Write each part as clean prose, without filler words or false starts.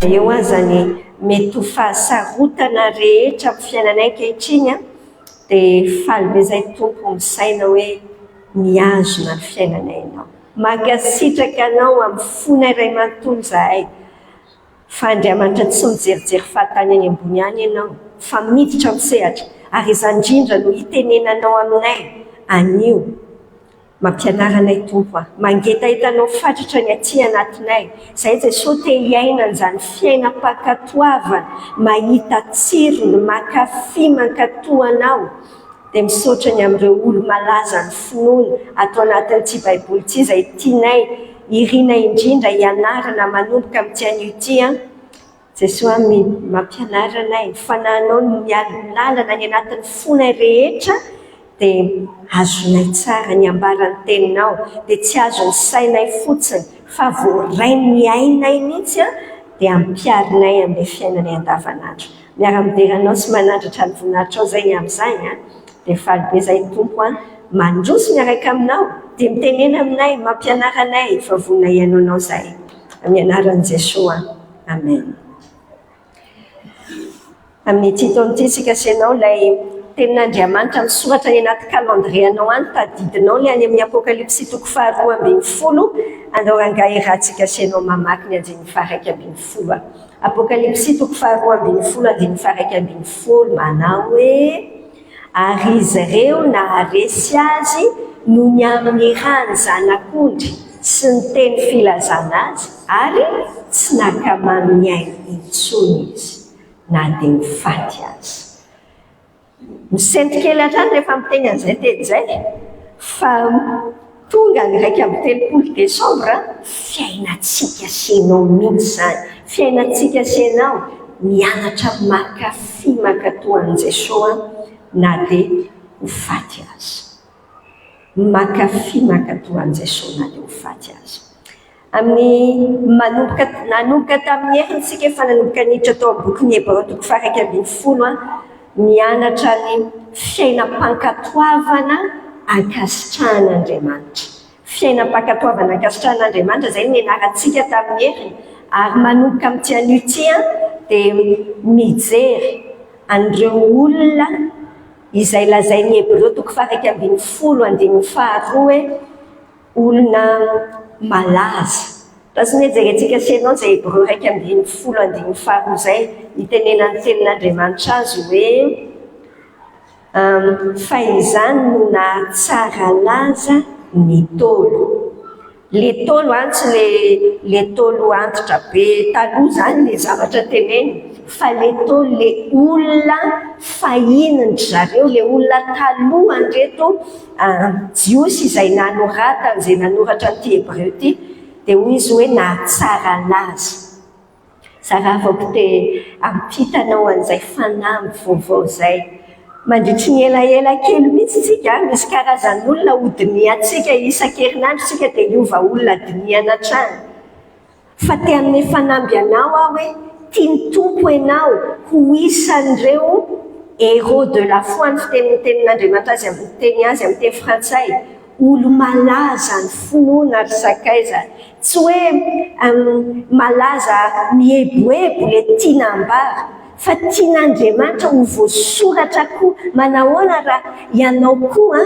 Eo aza ny mety ho fahasarotana rehetra amin'ny fiainanay ankehitriny dia faly be izay Tompo misaina hoe mihazona ny fiainanay Ianao. Mankasitraka Anao amin'ny fonay iray manontolo izahay fa Andriamanitra tsy mijerijery fahatany any ambony any Ianao fa miditra an-tsehatra ary izany indrindra no hitenenanao aminay anio. Mampianara anay Tompo a! Mangetaheta Anao fatratra ny aty anatinay. Zahay Jesoa te hiaina an'izany fiainam-pankatoavana, mahita tsirony, mankafy mankatò Anao. Dia misaotra ny amin'ireo olo-malaza ny finoana ato anatin'ity Baiboly ity izay tianay, irinay indrindra hianarana manomboka amin'ity anio ity an! Jesoa mampianara anay, ny Fanahinao no mialoha lalana any anatin'ny fonay rehetra dia azonay tsara ny ambaran'ny Teninao, dia tsy azon'ny sainay fotsiny fa voarain'ny ainay mihitsy dia ampiharinay amin'ilay fiainanay andavanandro. Miara-midera Anao sy manandratra ny voninahitrao izay ny amin'izany an! Dia faly be izahay Tompo an! Mandroso miaraka Aminao, dia mitenena aminay, mampianara anay fa vonona hihaino Anao izahay. Amin'ny anaran'i Jesoa. Amen. Amin'ity taona ity isika sy ianao ilay tenin'Andriamanitra misoratra any anaty calendrier-nao any, tadidinao ilay any amin'ny Apokalypsy toko faharoa ambin'ny folo, andao rangahy iarahantsika sy ianao mamaky ny andininy faha-11. Apokalypsy toko faharoa ambin'ny folo andininy faha-11 manao hoe: Ary izy ireo naharesy azy noho ny amin'ny ran'ny Zanak'ondry sy ny teny filazana azy, ary tsy nankamamy ny ainy intsony izy, na dia ho faty aza. Misento kely hatrany rehefa miteny an'izay teny izay, fa tonga ny 31 desambra, fiainantsika sy ianao mihitsy izany. Fiainantsika sy ianao, mianatra mankafy mankatò an'i Jesoa na dia ho faty aza. Mankafy mankatò an'i Jesoa na dia ho faty aza. Amin'ny manomboka nanomboka tamin'ny heriny isika efa nanomboka niditra tao amin'ny bokin'ny Hebreo toko faha-11 nianatra ny fiainam-pankatoavana ankasitrahan'Andriamanitra. Fiainam-pankatoavana ankasitrahan'Andriamanitra izay no nianarantsika tamin'ny heriny ary manomboka amin'ity anio ity dia mijery an'ireo olona izay lazain'ny Hebreo toko faha-11 andininy faharoa hoe Olona malaza. Raha jerentsika sy ianao izay Hebreo 11 andininy faharoa izay, itenenan'ny tenin'Andriamanitra azy hoe, Fa izany no nahatsara laza ny Ntaolo. Le Ntaolo an, tsy le le Ntaolo antitra be taloha izany le zavatra teneniny, fa le Ntaolo le olona fahinin-dry zareo, le olona talohan'ireto Jiosy izay nanoratany, izay nanoratra an'ity Hebreo ity, dia hoy izy hoe nahatsara laza. Za rahavako te hampita anao an'izay fanamby vaovao izay. Mandritry ny elaela kely mihitsy isika, misy karazan'olona hodinihantsika isan-kerinandro isika dia hiova olona dinihana hatrany. Fa te hanome fanamby anao aho hoe tian'ny Tompo ianao ho isan'ireo héros de la foi ny fitenin'ny tenin'Andriamanitra azy amin'ny teny azy amin'ny teny frantsay, olo-malaza ny finoana ry sakaiza. Tsy hoe malaza mieboebo le tiana ambara. Fa tian'Andriamanitra ho voasoratra koa. Manahoana raha ianao koa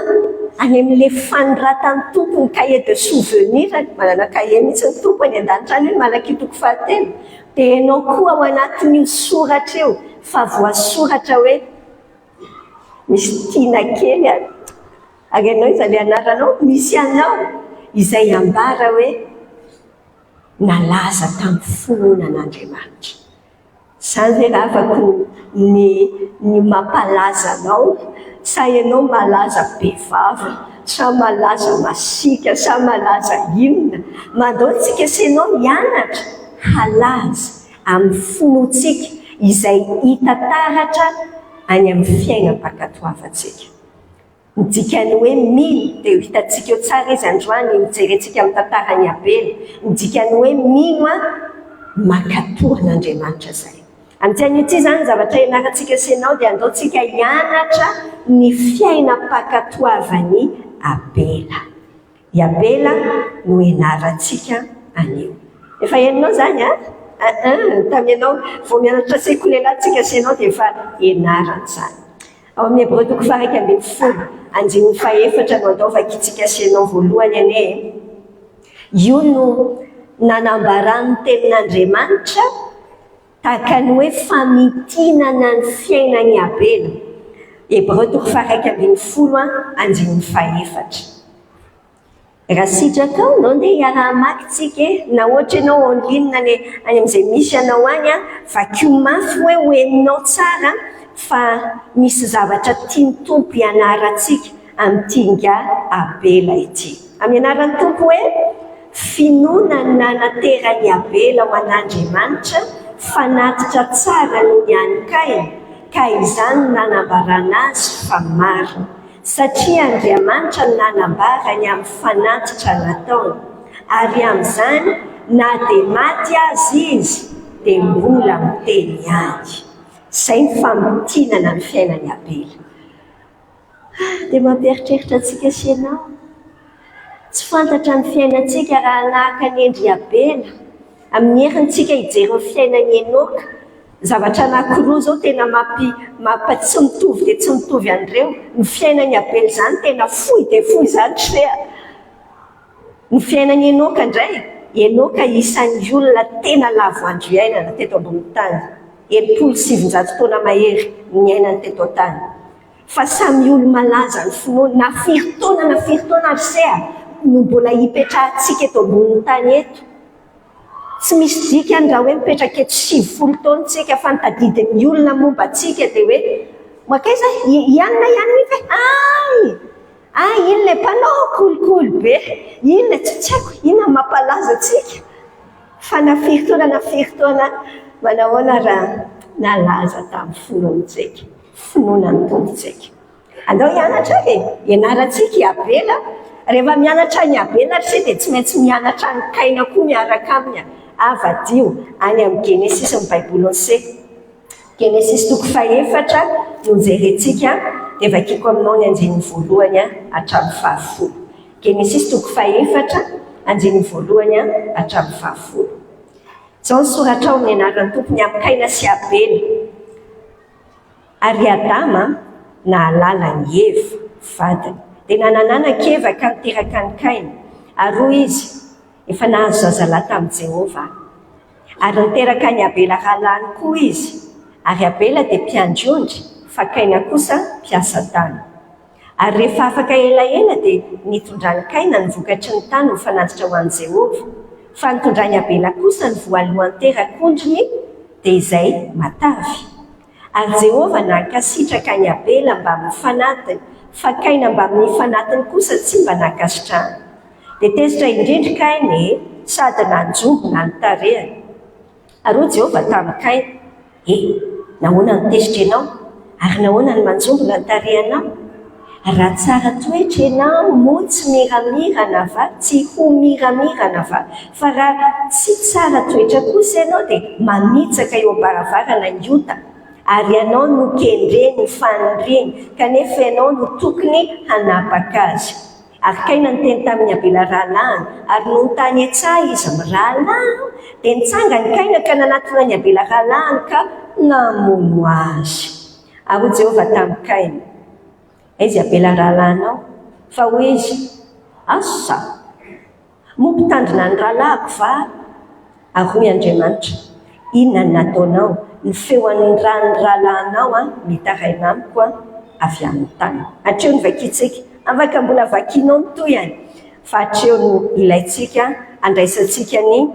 any amin'ilay fanoratan'ny Tompo ny cahier de souvenir-ny, manana cahier mihitsy ny Tompo any an-danitra any hoy ny Malakia toko fahatelo, dia ianao koa ao anatin'io soratra io fa voasoratra hoe misy tiana kely any, ary ianao iza ilay anaranao? Misy anao izay ambara hoe nalaza tamin'ny finoana an'Andriamanitra. Izany ve ravako ny ny mampalaza anao sa ianao malaza be vava sa malaza masiaka sa malaza inona? Mandao tsika sy ianao mianatra halaza amin'ny finoantsika izay hita taratra any amin'ny fiainam-pankatoavantsika. Ny dikan'ny hoe mino dia ho hitantsika eo tsara izy androany mijerentsika amin'ny tantaran'i Abela. Ny dikan'ny hoe mino an, mankatò an'Andriamanitra izay. Amin'ity anio ity izany ny zavatra ianarantsika sy ianao dia andao tsika hianatra ny fiainam-pankatoavan'i Abela. I Abela no ianarantsika anio. Efa henonao izany an? Aa, tamin'ianao vao mianatra sekoly elahy tsika sy ianao dia efa ianarana izany. Ao amin'ny Hebreo toko faha-11, andininy fahefatra no andao vakintsika sy ianao voalohany anie e. Io no nanambaran'ny tenin'Andriamanitra tahaka ny hoe famintinana ny fiainan'i Abela. Hebreo toko faha-11, andininy fahefatra. Raha sitrakao ndao ndeha hiara-hamaky tsika e! Na ohatra ianao en ligne any any amin'izay misy anao any an, vakio mafy hoe ho henonao tsara fa misy zavatra tian'ny Tompo hianarantsika amin'ity ingahy Abela ity. Amin'ny anaran'ny Tompo hoe, Finoana no nanateran'i Abela ho an'Andriamanitra fanatitra tsara noho ny an'i Kaina, ka izany no nanambarana azy fa marina. Satria Andriamanitra no nanambara ny amin'ny fanatitra nataony, ary amin'izany, na dia maty aza izy, dia mbola miteny ihany. Izay ny famintinana ny fiainan'i Abela. Ah, dia mampieritreritra antsika sy ianao. Tsy fantatra ny fiainantsika raha hanahaka ny endri'i Abela. Amin'ny heriny tsika hijery ny fiainan'i Enoka. Zavatra anakiroa izao tena mampi mampa tsy mitovy dia tsy mitovy an'ireo. Ny fiainan'i Abela izany tena fohy dia fohy izany tse a! Ny fiainan'i Enoka indray, Enoka isan'ny olona tena lavo andro iainana teto ambonin'ny tany. 960 taona mahery niainany teto an-tany. Fa samy olo-malaza ny finoany, na firy taona na firy taona ary se a, no mbola hipetrahantsika eto ambonin'ny tany eto. Tsy misy dikany raha hoe mipetraka eto 90 taona tsika fa ny tadidin'ny olona momba antsika dia hoe mankaiza i i anona i anona iny ve? Ay! Ay iny ilay mpanao kolikoly be, iny ilay tsy tsy haiko inona no mampalaza antsika. Fa na firy taona na firy taona manahoana raha nalaza tamin'ny finoantsika. Finoana ny Tompontsika. Andao hianatra ary e! Ianarantsika i Abela. Rehefa mianatra an'i Abela ry se dia tsy maintsy mianatra an'i Kaina koa miaraka aminy. Avadiho any amin'ny Genesisy ny Baibolin'i se. Genesisy toko fahefatra no jerentsika dia vakiko aminao ny andininy voalohany hatramin'ny fahafolo. Genesisy toko fahefatra, andininy voalohany hatramin'ny fahafolo. Izao ny soratra ao amin'ny anaran'ny Tompo ny amin'i Kaina sy Abela. Ary i Adama nahalala an'i Eva, vadiny. Dia nanan'anaka Eva ka niteraka an'i Kaina. Ary hoy izy, Efa nahazo zazalahy tamin'i Jehovah aho. Ary niteraka an'i Abela rahalahiny koa izy. Ary Abela dia mpiandry ondry, fa Kaina kosa mpiasa tany. Ary rehefa afaka elaela dia nitondran'i Kaina ny vokatry ny tany ho fanatitra ho an'i Jehovah. Fa nitondran'i Abela kosa ny voalohan-terak'ondriny, dia izay matavy. Ary Jehovah nankasitraka an'i Abela mbamin'ny fanatiny, fa Kaina mbamin'ny fanatiny kosa tsy mba nankasitrahany. Dia tezitra indrindra Kaina e, sady nanjombona ny tarehiny. Ary hoy Jehovah tamin'i Kaina, E, nahoana no tezitra ianao? Ary nahoana no manjombona ny tarehinao? Raha tsara toetra ianao, moa tsy miramirana va? Tsy ho miramirana va? Fa raha tsy tsara toetra kosa ianao, dia mamitsaka eo am-baravarana ny ota, ary ianao no kendreny faniriany, kanefa ianao no tokony hanapaka azy. Ary Kaina niteny tamin'i Abela rahalahiny, ary nony tany an-tsaha izy mirahalahy, dia nitsangana i Kaina ka nanatona an'i Abela rahalahiny ka namono azy. Ary hoy Jehovah tamin'i Kaina, Aiza i Abela rahalahinao? Fa hoy izy, Asa! Moa mpitandrina ny rahalahiko va aho? Ary hoy Andriamanitra, Inona no nataonao? Ny feon'ny ran'ny rahalahinao mitaraina amiko avy amin'ny tany. Hatreo ny vakintsika. Afaka mbola vakinao ny tohiny, fa hatreo no ilaintsika handraisantsika ny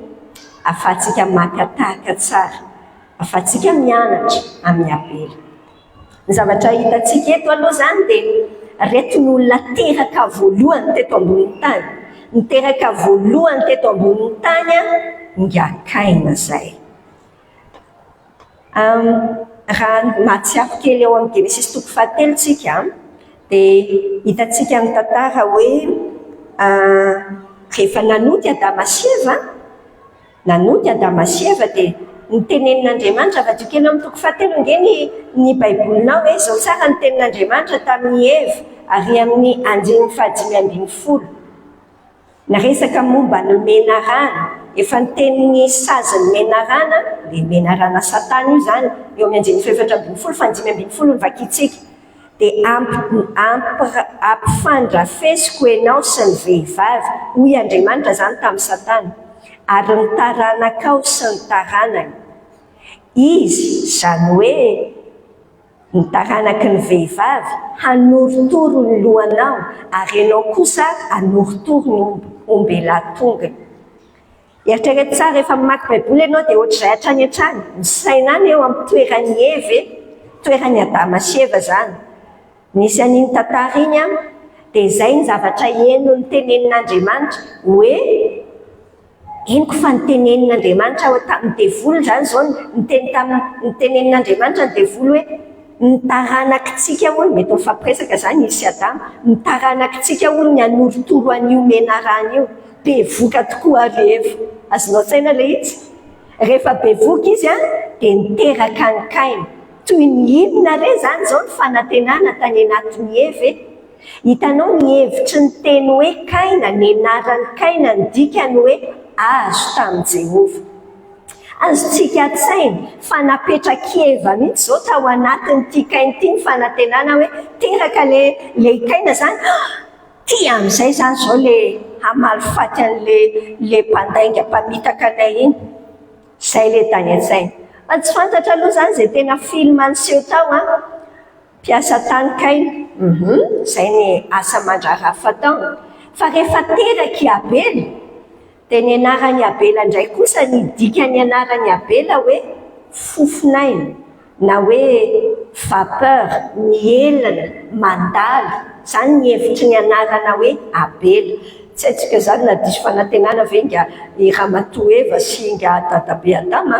ahafahantsika maka tahaka tsara, ahafahantsika mianatra amin'i Abela. Ny zavatra hitantsika eto aloha izany dia ireto ny olona teraka voalohany teto ambonin'ny tany. Ny teraka voalohany teto ambonin'ny tany ingahy Kaina izay. Raha mahatsiaro kely ao amin'ny Genesisy toko fahatelo tsika dia hitantsika ny tantara hoe rehefa nanota i Adama sy Eva, Nanota i Adama sy Eva dia notenenin'Andriamanitra, avadio kely ao amin'ny toko fahatelo ange ny ny baibolinao e, izao tsara ny tenin'Andriamanitra tamin'i Eva ary amin'ny andininy fahadimy ambinifolo. Niresaka momba ny menarana. Efa niteny ny sazin'ny menarana, ilay menarana satana io izany, eo amin'ny andininy faha-14 faha 15 no vakintsika. Dia ampifandrafesiko ianao sy ny vehivavy, hoy Andriamanitra izany tamin'i Satana, ary ny taranakao sy ny taranany. Izy, izany hoe ny taranaky ny vehivavy, hanorotoro ny lohanao, ary ianao kosa hanorotoro ny ombelahy tongony. Eritrereto tsara, rehefa mamaky Baiboly ianao dia ohatr'izay hatrany hatrany, misaina any eo amin'ny toeran'i Eva e, toeran'i Adama sy Eva izany. Nisy an'iny tantara iny an, dia izay ny zavatra heno notenenin'Andriamanitra hoe, henoko fa notenenin'Andriamanitra tamin'ny devoly izany izao, niteny tamin'ny, notenenin'Andriamanitra ny devoly hoe, ny taranakitsika hono, mety mifampiresaka izany izy sy Adama, ny taranakitsika hono ny hanorotoro an'io menarana io. Bevoka tokoa ary Eva. Azonao an-tsaina ilay izy? Rehefa bevoka izy dia niteraka an'i Kaina. Toy ny inona re izany izao ny fanantenana tany anatin'i Eva e? Hitanao ny hevitry ny teny hoe Kaina, ny anaran'i Kaina ny dikany hoe azo tamin'i Jehovah. Azontsika an-tsaina fa napetrak'i Eva mihitsy izao tao anatin'ity Kaina ity ny fanantenana hoe teraka ilay Kaina izany. Tia amin'izay zany zao le hamaly faty an'le le mpandainga mpamitaka anay iny. Zay le tany an-tsaina. Fa tsy fantatra aloha zany zay tena film niseho tao an. Mpiasa tany kay hum zay ny asa aman-draharaha fataony. Fa rehefa teraka i Abela Dia ny anaran'i Abela indray kosa ny dikan'ny anaran'i Abela hoe fofon'aina na hoe vapeur, mihelina, mandalo, izany ny hevitry ny anarana hoe Abela. Tsy haintsika izany na diso fanantenana ve ingahy i Ramatoa Eva sy ingahy Dadabe Adama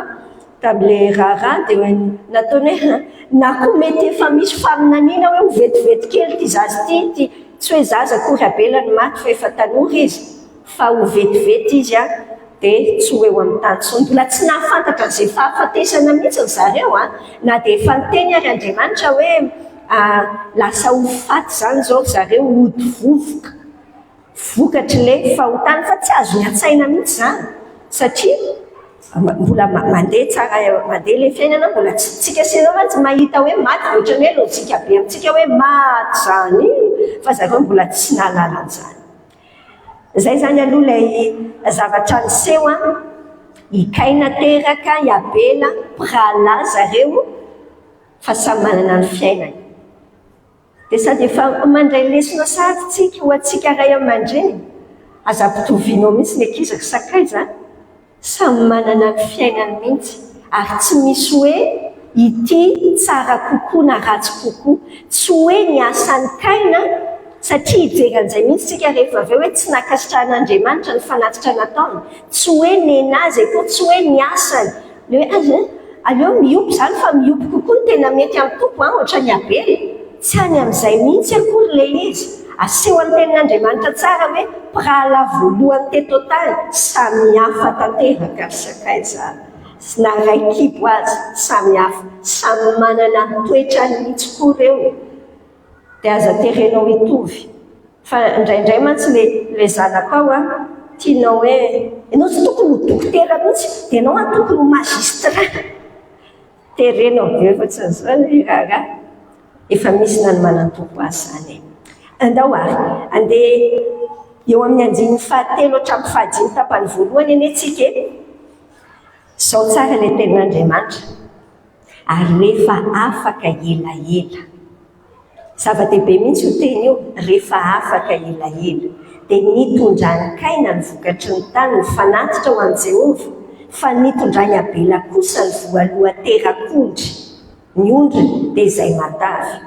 tamin'ilay raharaha dia nataony hoe na koa mety efa misy faminaniana hoe ho vetivety kely ity zaza ity, ity tsy hoe zaza akory Abela no maty fa efa tanora izy. Fa ho vetivety izy an, dia tsy ho eo amin'ny tany intsony. Mbola tsy nahafantatra an'izay fahafatesana mihitsy ry zareo an, na dia efa niteny ary Andriamanitra hoe lasa ho faty izany izao ry zareo, hody vovoka, vokatr'ilay fahotana. Fa tsy azony an-tsaina mihitsy izany, satria mbola mandeha tsara, mandeha ilay fiainana, mbola tsy, tsika sy ianao mantsy mahita hoe maty dia ohatran'ny hoe lojika be amintsika hoe maty izany, fa zareo mbola tsy nahalala an'izany. Izay izany aloha ilay zavatra niseho an! I Kaina teraka, i Abela, mpirahalahy zareo fa samy manana ny fiainany. Dia sady efa mandray lesona sahady tsika ho antsika ray aman-dreny, aza ampitovianao mihitsy ny ankizy ry sakaiza a! Samy manana ny fiainany mihitsy ary tsy misy hoe ity tsara kokoa na ratsy kokoa. Tsy hoe ny asan'i Kaina, satria hijery an'izay mihitsy isika rehefa avy eo hoe tsy nankasitrahan'Andriamanitra ny fanatitra nataony, tsy hoe nenazy akory, tsy hoe ny asany, le hoe aza aleo miopy izany fa miopy kokoa no tena mety amin'ny Tompo an, ohatran'i Abela. Tsy any amin'izay mihitsy akory ilay izy. Asehon'ny Tenin'Andriamanitra tsara hoe mpirahalahy voalohany teto an-tany, samy hafa tanteraka ry sakaiza a! Na iray kibo aza, samy hafa. Samy manana ny toetrany mihitsy koa ireo. Dia aza terenao hitovy. Fa indraindray mantsy ilay ilay zanakao an, tianao hoe, ianao tsy tokony ho dokotera mihitsy, dia ianao an tokony ho magistrat. Terena avy eo fa tsy an'izany ry raharaha. Efa misy nanomanan'ny Tompo azy izany e. Andao ary, andeha eo amin'ny andininy fahatelo hatramin'ny fahadimy tapany voalohany anie tsika e. Izao tsara ilay tenin'Andriamanitra. Ary rehefa afaka elaela. Zava-dehibe mihitsy io teny io, rehefa afaka elaela. Dia nitondran'i Kaina ny vokatry ny tany ho fanatitra ho an'i Jehovah, fa nitondran'i Abela kosa ny voalohan-terak'ondry, ny ondriny, dia izay matavy.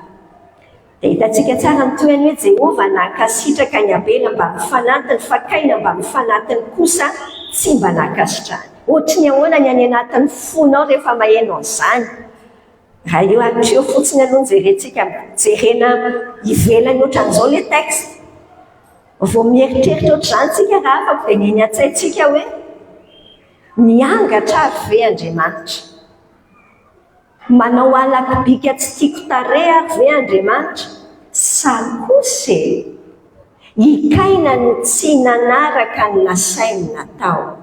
Dia hitantsika tsara ny tohiny hoe Jehovah nankasitraka an'i Abela mbamin'ny fanatiny, fa Kaina mbamin'ny fanatiny kosa tsy mba nankasitrahany. Ohatry ny ahoana ny any anatin'ny fonao rehefa maheno an'izany? Raha eo hatreo fotsiny aloha no jerentsika, jerena ivelany ohatran'izao ilay texte, vao mieritreritra ohatr'izany tsika raha afaka dia ny eny an-tsaintsika hoe miangatra ary ve Andriamanitra? Manao halako bika tsy tiako tarehy ary ve Andriamanitra? Sa kosa e! I Kaina no tsy nanaraka ny nasainy natao.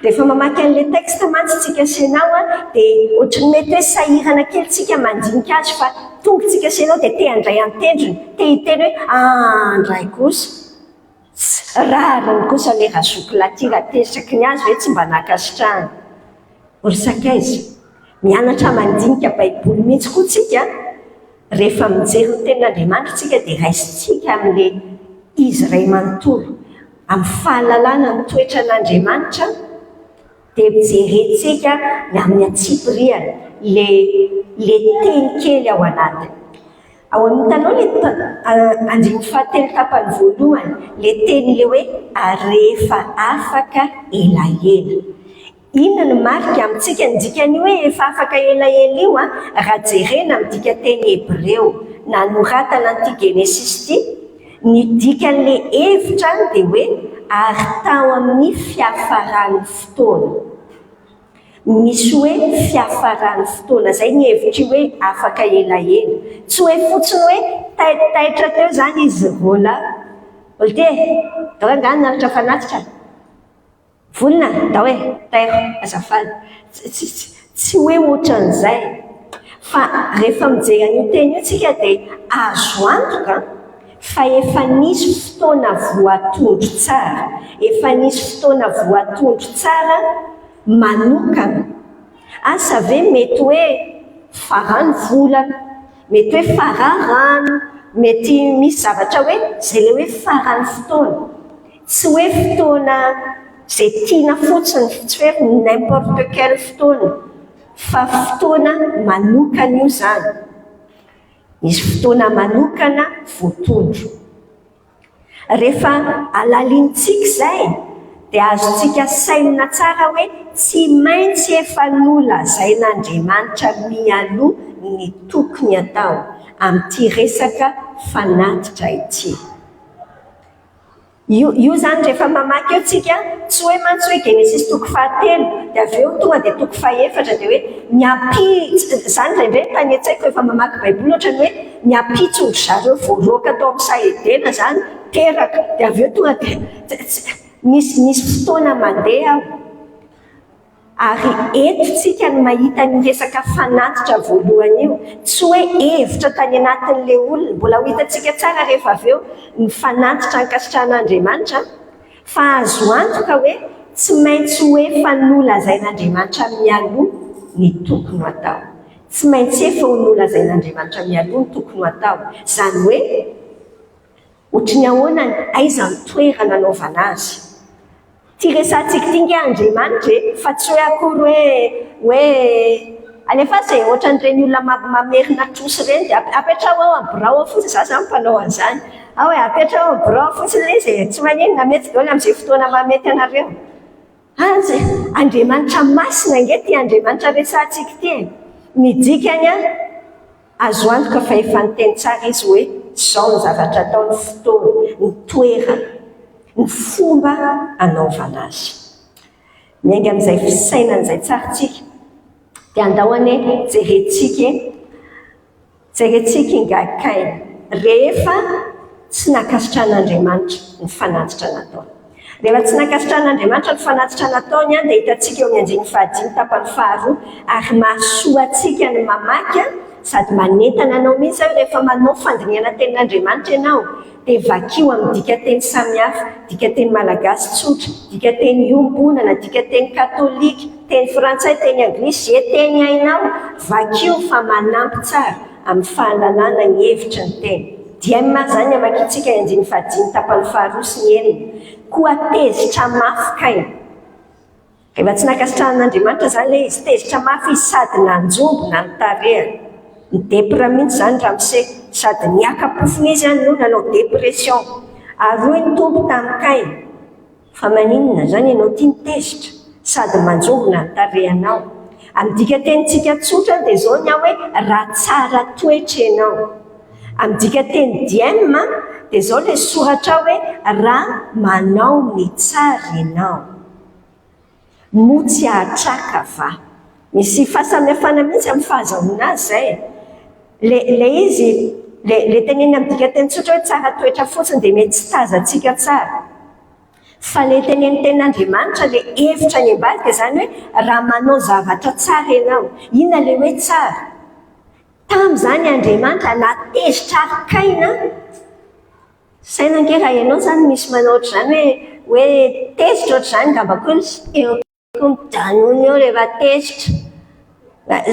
Rehefa mamaky an'ilay texte mantsy tsika sy ianao an, dia ohatry ny mety hoe sahirana kely tsika mandinika azy fa tonga tsika sy ianao dia te handray an-tendrony, te hiteny hoe aa ndray kosa, tsy rariny kosa ilay razoky lahy ity raha tezitra ny azy ve tsy mba nankasitrahana. Ry sakaiza, mianatra mandinika baiboly mihitsy koa tsika an, rehefa mijery ny tenin'Andriamanitra tsika dia raisintsika amin'ilay izy iray manontolo. Amin'ny fahalalana ny toetran'Andriamanitra dia jerentsika ny amin'ny antsipiriany ilay ilay teny kely ao anatiny. Ao amin'ny hitanao ilay andininy fahatelo tapany voalohany, ilay teny ilay hoe ary rehefa afaka elaela. Inona no marika amintsika ny dikan'io hoe efa afaka elaela io raha jerena amin'ny dikanteny hebreo nanoratana an'ity Genesisy ity? Ny dikan'ilay hevitra dia hoe ary tao amin'ny fiafaran'ny fotoana. Misy hoe fiafaran'ny fotoana. Izay ny hevitr'io hoe afaka elaela. Tsy hoe fotsiny hoe taitaitra teo izany izy roalahy. Olty e! Ndao angaha hanatitra fanatitra? Vonona? Ndao e! Tairo, azafady. Tsy hoe ohatran'izay. Fa rehefa mijery an'io teny io tsika dia azo antoka fa efa nisy fotoana voatondro tsara. Efa nisy fotoana voatondro tsara manokana. Asa ve mety hoe faran'ny volana, mety hoe fararano, mety misy zavatra hoe izay ilay hoe faran'ny fotoana. Tsy hoe fotoana izay tiana fotsiny, tsy hoe n'importe quel fotoana, fa fotoana manokana io izany. Misy fotoana manokana voatondro. Rehefa alalinintsika izay dia azontsika sainina tsara hoe tsy maintsy efa nolazain'Andriamanitra mialoha ny tokony atao amin'ity resaka fanatitra ity. Io, io izany rehefa mamaky eo tsika, tsy hoe mantsy hoe Genesisy toko fahatelo, dia avy eo tonga dia toko fahefatra dia hoe ny ampitso, izany indraindray ny tany an-tsaiko rehefa mamaky baiboly ohatran'ny hoe ny ampitson-dry zareo voaroaka tao amin'ny saha Edena izany, teraka, dia avy eo tonga dia, tsy, misy, misy fotoana mandeha ao. Ary eto tsika no mahita an'io resaka fanatitra voalohany io, tsy hoe hevitra tany anatin'ilay olona, mbola ho hitantsika tsara rehefa avy eo ny fanatitra ankasitrahan'Andriamanitra, fa azo antoka hoe tsy maintsy ho efa nolazain'Andriamanitra mialoha ny tokony ho atao. Tsy maintsy efa ho nolazain'Andriamanitra mialoha ny tokony ho atao. Izany hoe, ohatry ny ahoana ny, aiza ny toerana anaovana azy. Ty resahantsika ity nge Andriamanitra e, fa tsy hoe akory hoe hoe alefaso e, ohatran'ireny olona mamerina trosa ireny dia apetraho ao amin'ny birao ao fotsiny, za zany mpanao an'izany, ao e, apetraho ao amin'ny birao ao fotsiny ilay izy e, tsy maninona, mety daholo amin'izay fotoana mahamety anareo. Anjy, Andriamanitra masina ange ity Andriamanitra resahantsika ity e, ny dikany an, Azo antoka fa efa niteny tsara izy hoe izao ny zavatra atao, ny fotoana, ny toerana, ny fomba anaovana azy. Miainga amin'izay fisainana izay tsara tsika dia andao anie jerentsika e, jerentsika ingahy Kaina rehefa tsy nankasitrahan'Andriamanitra ny fanatitra nataony. Rehefa tsy nankasitrahan'Andriamanitra ny fanatitra nataony dia hitantsika eo amin'ny andininy fahadimy tapany faharoa, ary mahasoa antsika ny mamaky sady manentana anao mihitsy aho rehefa manao fandinihana tenin'Andriamanitra ianao dia vakio amin'ny dikanteny samihafa, dikanteny malagasy tsotra, dikanteny iombonana, dikanteny katolika, teny frantsay, teny anglisy, izay teny hainao vakio fa manampy tsara amin'ny fahalalana ny hevitry ny teny. Diem izany hamakiantsika ny andininy fahadimy tapany faharoa sy ny enina. Koa tezitra mafy Kaina. Rehefa tsy nankasitrahan'Andriamanitra izany ilay izy, tezitra mafy izy sady nanjombona ny tarehiny. Nidepra mihitsy izany ramose, sady niaka-pofona izy no nanao dépression. Ary hoy ny Tompo tamin'i Kaina, Fa maninona izany ianao ity no tezitra sady manjombona ny tarehinao? Amin'ny dikatenintsika tsotra dia izao ny ahy hoe raha tsara toetra ianao. Amin'ny dikateny diem dia izao ilay soratra ao hoe raha manao ny tsara ianao. Moa tsy hahatraka va? Misy fahasamihafana mihitsy amin'ny fahazahoana azy izay e. Ilay ilay izy, ilay ilay tenenina amin'ny dikateny tsotra hoe tsara toetra fotsiny dia mety tsy tazantsika tsara. Fa le tenenin'ny tenin'Andriamanitra, le hevitra any ambadika izany hoe raha manao zavatra tsara ianao. Inona le hoe tsara? Tamin'izany Andriamanitra nahatezitra ary Kaina. Saina ange raha ianao izany misy manao ohatr'izany hoe hoe tezitra ohatr'izany angamba koa eo koa mijanona eo rehefa tezitra.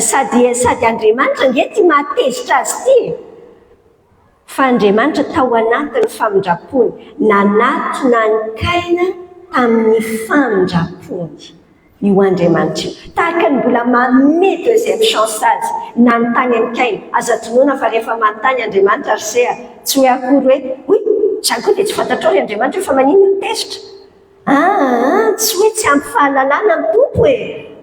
Sady sady Andriamanitra ange ity mahatezitra azy ity e. Fa Andriamanitra tao anatin'ny famindrampony nanatona an'i Kaina tamin'ny famindrampony. Io Andriamanitra io. Tahaka ny mbola manome deuxième chance azy. Nanontany an'i Kaina. Aza adinoina fa rehefa manontany Andriamanitra ry se a, tsy hoe akory hoe, hoy, izany koa dia tsy fantatrao ry Andriamanitra hoe fa maninona io tezitra? Aa, tsy hoe tsy ampy fahalalana ny Tompo e!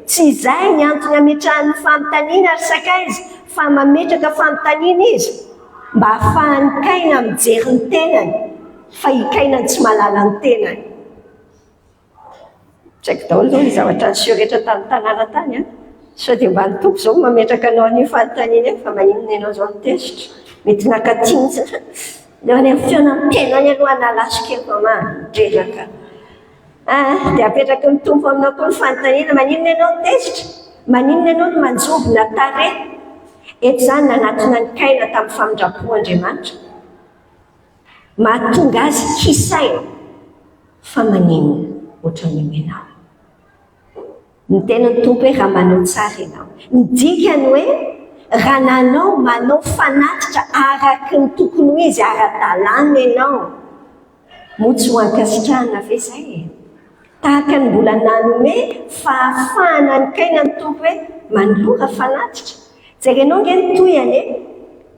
Tsy izay ny antony ametrahany ny fanontaniana ry sakaiza, fa mametraka fanontaniana Izy mba hahafahan'i Kaina mijery ny tenany, fa i Kaina no tsy mahalala ny tenany. Tsy haiko daholo izao ny zavatra niseho rehetra tany tanàna tany an! Sao dia mba ny Tompo izao no mametraka anao an'io fanontaniana io fa maninona ianao izao no tezitra? Mety nakaty mihitsy. Leo any amin'ny feona miteny any aloha hanalaso kely fa mandreraka. Ah, dia apetraky ny Tompo aminao koa ny fanontaniana, maninona ianao no tezitra? Maninona ianao no manjovona tarehy? Eto izany nanatona an'i Kaina tamin'ny famindram-po Andriamanitra. Mahatonga azy hisaina fa maninona ohatran'io ianao. Niteny ny Tompo hoe raha manao tsara ianao. Ny dikany hoe raha nanao manao fanatitra araky ny tokony ho izy ara-dalàna ianao, moa tsy ho ankasitrahana ve izay e? Tahaka ny mbola nanome fahafahana an'i Kaina ny Tompo hoe manolora fanatitra. Jerenao nge ny tohiny e!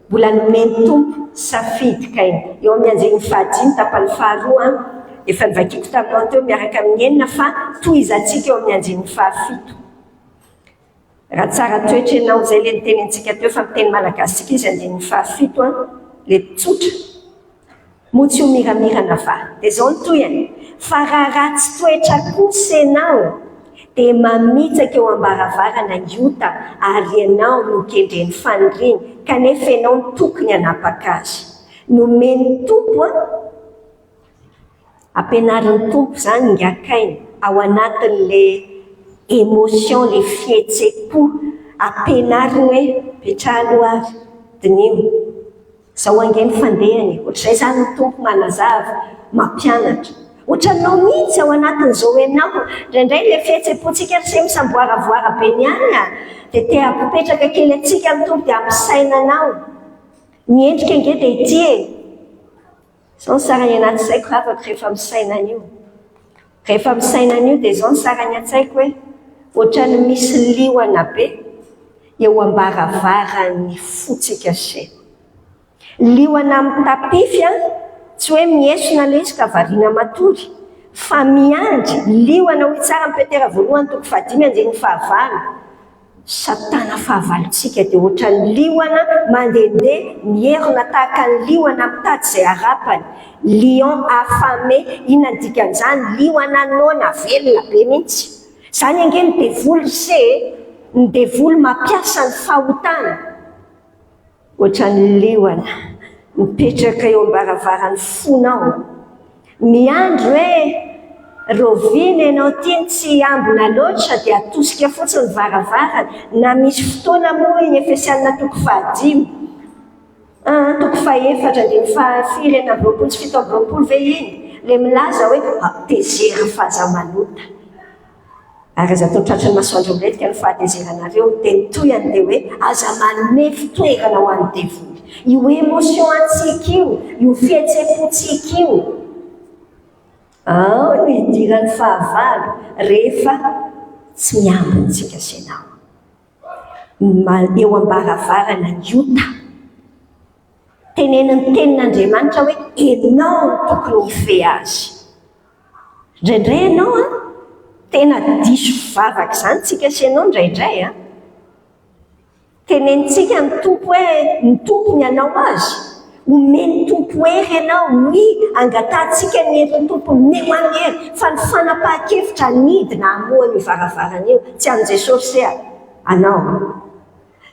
Mbola nomen'ny Tompo safidy Kaina. Eo amin'ny andininy fahadimy tapany faharoa an, efa novakiako taminao teo miaraka amin'ny enina fa tohizantsika eo amin'ny andininy fahafito. Raha tsara toetra ianao, izay ilay nitenintsika teo fa miteny malagasy-tsika izy andininy fahafito an, ilay tsotra. Moa tsy ho miramirana va? Dia izao ny tohiny, Fa raha ratsy toetra kosa ianao, dia mamitsaka eo am-baravarana ny ota, ary ianao no kendren'ny faniriany, kanefa ianao no tokony hanapaka azy. Nomen'ny Tompo an! Ampianarin'ny Tompo izany ingakaina ao anatin'ilay émotion, ilay fihetseham-po. Ampianariny hoe, petraha aloha ary, diniho. Zao ange ny fandehany e! Ohatr'izay izany ny Tompo manazava, mampianatra. Ohatranao mihitsy ao anatin'izao ianao. Indraindray ilay fihetsem-pontsika ry se misamboaravoara be ny any a! Dia te hampipetraka kely antsika ny Tompo dia hampisaina anao. Ny endrika ange dia ity e! Izao ny sarany anaty saiko ravako rehefa misaina an'io. Rehefa misaina an'io dia izao ny sarany an-tsaiko hoe ohatran'ny misy liona be eo am-baravaran'ny fontsika se. Liona mitapify an, tsy hoe miesona ilay izy ka variana matory, fa miandry, liona hoy tsara ny Petera voalohany toko fahadimy andininy fahavalo. Satana fahavalontsika dia ohatran'ny liona mandehandeha mierona tahaka ny liona mitady izay harapany, lion affamé, inona ny dikan'izany? Liona noana, velona be mihitsy. Izany ange ny devoly ry se e! Ny devoly mampiasa ny fahotana. Ohatran'ny liona mipetraka eo am-baravaran'ny fonao, miandry hoe rahoviana ianao ity no tsy hiambina loatra dia atosika fotsiny ny varavarana, na misy fotoana moa iny Efesianina toko fahadimy, ah, toko fahefatra andininy fahafiry 26 sy 27 ve iny, ilay milaza hoe tezera fa aza manota. Ary aza atao tratry ny masoandro milentika ny fahatezeranareo. Dia ny tohiny dia hoe aza manome fitoerana ho an'ny devoly. Io émotion antsika io, io fihetsem-pontsika io, ao no idiran'ny fahavalo rehefa tsy miambina antsika sy ianao. Eo am-baravarana ny ota. Tenenin'ny tenin'Andriamanitra hoe ianao no tokony hifehy azy. Indraindray ianao an, tena diso vavaka izany tsika sy ianao indraindray an. Tenenintsika ny Tompo hoe ny Tompo ny hanao azy. Omen'ny Tompo hery ianao, oui, angatahantsika ny herin'ny Tompo, omeo ahy ny hery, fa ny fanapahan-kevitra hanidina hamoha an'io varavarana io, tsy an'i Jesosy se anao.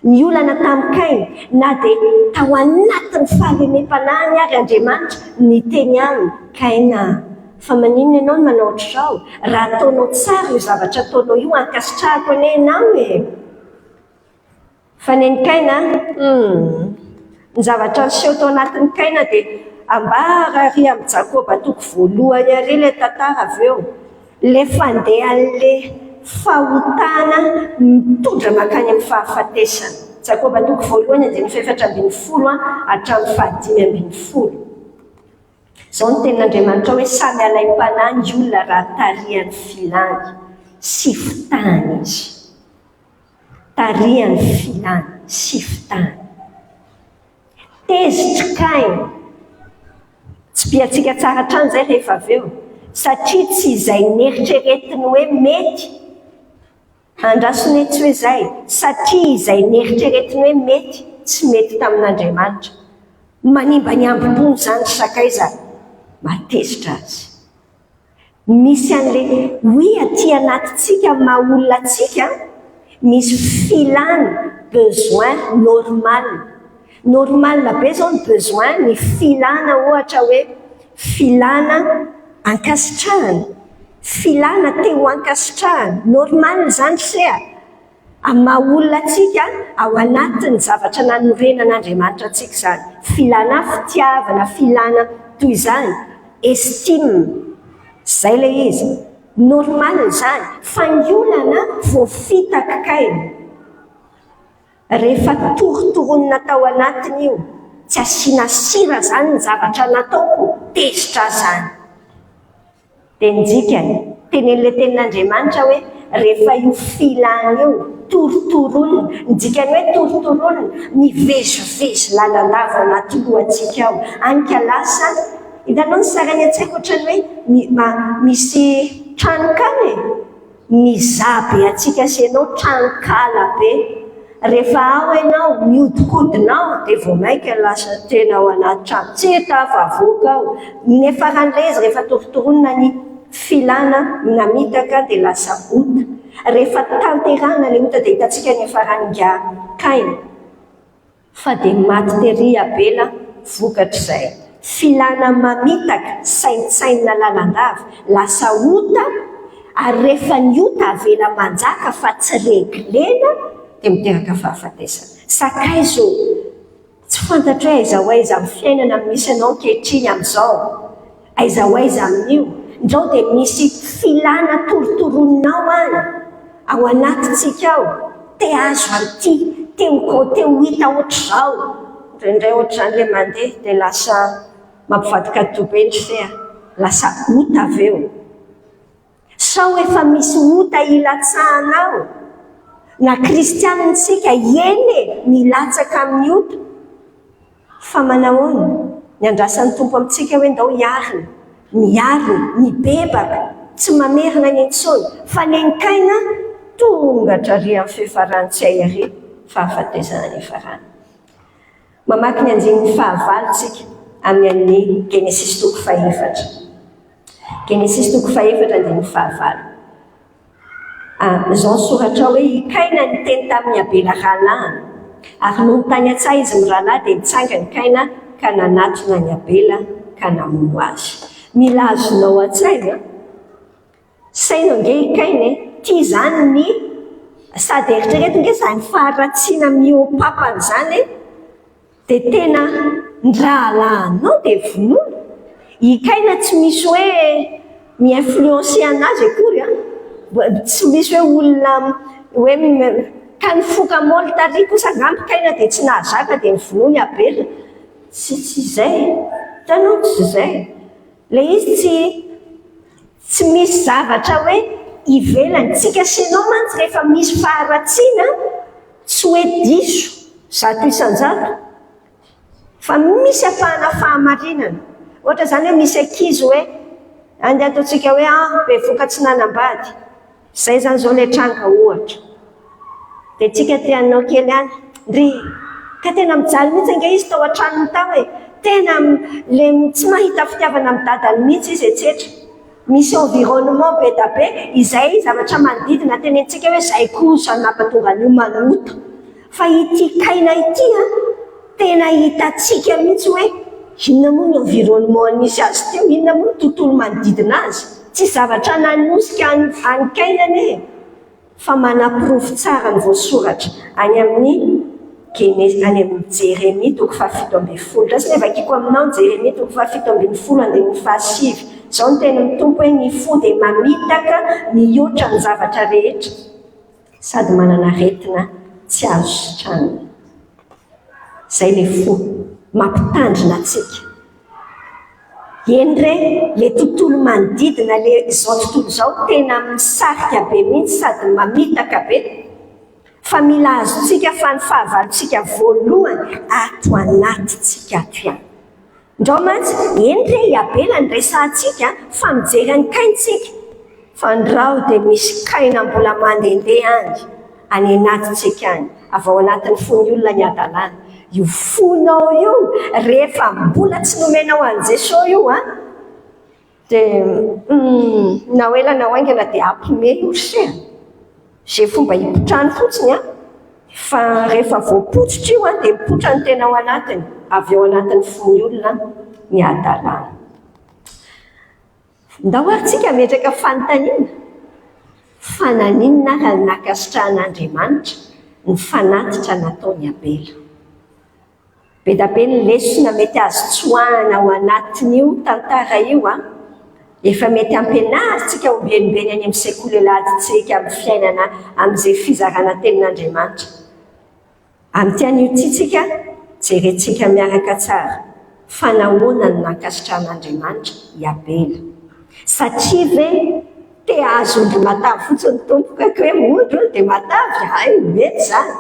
Ny olana tamin'i Kaina, na dia tao anatin'ny fahalemem-panahiny ary Andriamanitra niteny aminy, Kaina a! Fa maninona ianao no manao ohatr'izao? Raha ataonao tsara io zavatra ataonao io, ankasitrahako anie ianao e! Fa nen'i Kaina, humm. Ny zavatra niseho tao anatin'i Kaina dia ambara ary amin'i Jakoba toko voalohany ary ilay tantara avy eo. Ilay fandehan'ilay fahotana mitondra mankany amin'ny fahafatesana. Jakoba toko voalohany andininy fahefatra ambin'ny folo hatramin'ny fahadimy ambin'ny folo. Izao no tenin'Andriamanitra hoe samy alaim-panahy ny olona raha tarihan'ny filany sy fitahany izy. Tarihan'ny filany sy fitahany. Tezitry Kaina. Tsipihantsika tsara hatrany izay rehefa avy eo, satria tsy izay neritreretiny hoe mety, andraso anie tsy hoe izay, satria izay neritreretiny hoe mety, tsy mety tamin'Andriamanitra. Manimba ny hambom-pony izany ry sakaiza, mahatezitra azy. Misy an'ilay oui aty anatintsika amin'ny maha olona antsika, misy filana, besoin normal. Normal be izao ny besoin, ny filana ohatra hoe filana ankasitrahana, filana te ho ankasitrahana, normal izany se a! Amin'ny maha olona antsika, ao anatin'ny zavatra nanorenan'Andriamanitra antsika izany. Filana fitiavana, filana toy izany, estime, izay ilay izy. Normal izany, fa ny olana voafitak'i Kaina. Rehefa torotoronina tao anatiny io, tsy asiana sira izany ny zavatra nataoko, tezitra aho izany. Dia ny dikany, tenenin'ilay tenin'Andriamanitra hoe rehefa io filana io, torotoroina, ny dikany hoe torotoroina, mivezivezy lalandava ao anaty lohantsika ao, any ka lasa, hitanao ny sary any an-tsaiko ohatran'ny hoe misy tranonkala e! Mizaha be antsika sy ianao tranonkala be. Rehefa ao ianao, mihodinkodina ao dia vao mainka lasa tena ao anaty trano tsy tafavoaka ao. Ny niafaran'ilay izy rehefa torontoronina ny filana namitaka dia lasa ota. Rehefa tanterahina ilay ota dia hitantsika ny niafaran'ingahy Kaina. Fa dia maty tery i Abela vokatr'izay. Filana mamitaka, saintsainina lalandava, lasa ota, ary rehefa ny ota avela manjaka fa tsy reglena dia miteraka fahafatesana. Sakaiza o! Tsy fantatro hoe aiza ho aiza amin'ny fiainana no misy anao ankehitriny amin'izao. Aiza ho aiza amin'io? Ndrao dia misy filana torotoroninao any, ao anatintsika ao, te hahazo an'ity, te ho te ho hita ohatr'izao. Indraindray ohatr'izany ilay mandeha dia lasa mampivadika-doha be ny fea, lasa ota avy eo. Sao efa misy ota ilatsahanao? Na kristianina isika, eny e, milatsaka amin'ny ota. Fa manahoana? Ny andrasan'ny Tompo amintsika hoe ndao hiarina, miarina, mibebaka, tsy mamerina ny intsony, fa nenkaina tonga hatrary amin'ny fiafarany tsy hay ary fahafatesana ny hiafarany. Mamaky ny andininy fahavalo tsika amin'ny an'ny Genesisy toko fahefatra. Genesisy toko fahefatra andininy fahavalo. Izao ny soratra ao hoe, I Kaina niteny tamin'i Abela rahalahiny. Ary nony tany an-tsaha izy mirahalahy dia nitsangana i Kaina ka nanatona an'i Abela ka namono azy. Mila azonao an-tsaina, saino ange i Kaina e, tia izany ny, sady eritrereto ange izany faharatsiana mihoa-papana izany e, Dia tena ny rahalahinao dia vonoina? I Kaina tsy misy hoe mi-influencer anazy akory an! Tsy misy hoe olona hoe ka nifoka môly tary kosa angamba Kaina dia tsy nahazaka dia novonoiny Abela. Tsy tsy izay. Hitanao tsy izay. Ilay izy tsy tsy misy zavatra hoe ivelany. Tsika sy ianao mantsy rehefa misy faharatsiana Tsy hoe diso 100% fa misy ampahana fahamarinana. Ohatra izany hoe misy ankizy hoe andeha ataontsika hoe ah bevoka tsy nanambady. Izay izany izao ilay tranga ohatra. Dia tsika te hanao kely any, ndry ka tena mijaly mihitsy ange izy tao an-tranony tao e. Tena le tsy mahita fitiavana amin'ny dadany mihitsy izy etsetra. Misy environnement be da be izay zavatra manodidina tenenitsika hoe zay kosa no nampatonga an'io manota. Fa ity Kaina ity an, tena hitantsika mihitsy hoe. Inona moa ny environnement nisy azy teo? Inona moa ny tontolo manodidina azy? Tsy zavatra nanosika an'i Kaina anie e! Fa manaporofo tsara ny voasoratra any amin'ny Genesy, any amin'ny Jeremia toko fahafito ambin'ny folo. Raisina vakiko aminao ny Jeremia toko fahafito ambin'ny folo andininy fahasivy. Izao no tenin'ny Tompo hoe, Ny fo dia mamitaka mihoatra ny zavatra rehetra, sady manana aretina tsy azo sitranina. Izay ilay fo mampitandrina antsika. Eny re, ilay tontolo manodidina, ilay izao tontolo izao tena misarika be mihitsy sady mamitaka be. Fa mila azontsika fa ny fahavalontsika voalohany ato anatintsika ato ihany. Ndrao mantsy, eny re i Abela no resahantsika fa mijery an'i Kaina tsika. Fa ndrao dia misy Kaina mbola mandehandeha any, any anatintsika any, avy ao anatin'ny fon'ny olona ny hadalana. Io fonao io rehefa mbola tsy nomenao an'i Jesoa io an, dia humm, na ho ela na ho haingana dia hampime io ry se a! Izay fomba hipotrany fotsiny an, fa rehefa voapotsitra io an, dia mipoitra ny tena ao anatiny, avy ao anatin'ny fon'ny olona ny hadalana. Ndao ary tsika hametraka fanontaniana, fa naninona ary no nankasitrahan'Andriamanitra ny fanatitra nataon'i Abela? Be da be ny lesona mety azo tsoahana ao anatin'io tantara io an! Efa mety ampianarintsika ombienimbeny any amin'ny sekoly alahadintsika amin'ny fiainana amin'izay fizarana tenin'Andriamanitra. Amin'ity anio ity tsika, jerentsika miaraka tsara fa nahoana no nankasitrahan'Andriamanitra i Abela. Satria ve te hahazo ondry matavy fotsiny ny Tompo ka hoe ondry hono dia matavy, hay mety izany.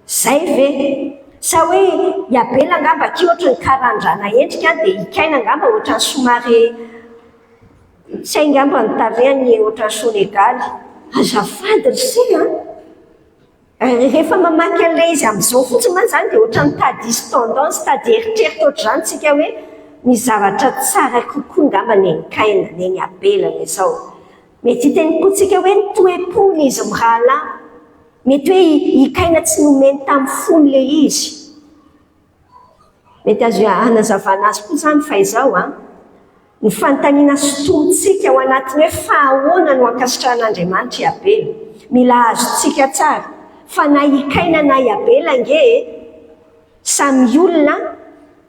Zay ve? Sa hoe i Abela angamba akia ohatry ny karandrana endrika dia i Kaina angamba ohatran'ny somary tsy hay angamba ny tarehiny ohatran'ny sonegaly. Azafady ry se a! Rehefa mamaky an'ilay izy amin'izao fotsiny mantsy izany dia ohatran'ny mitady hisy tendance, mitady hieritreritra ohatr'izany tsika hoe misy zavatra tsara kokoa angamba nen'i Kaina, nen'i Abela, ny izao. Mety hiteny koa tsika hoe ny toe-pony izy mirahalahy. Mety hoe i Kaina tsy nomeny tamin'ny fony ilay izy. Mety azo hanazavana azy koa izany fa izao an, ny fanontaniana sintomintsika ao anatin'ny hoe fa ahoana no ankasitrahan'Andriamanitra i Abela? Mila azontsika tsara fa na i Kaina na i Abela ange e, Samy olona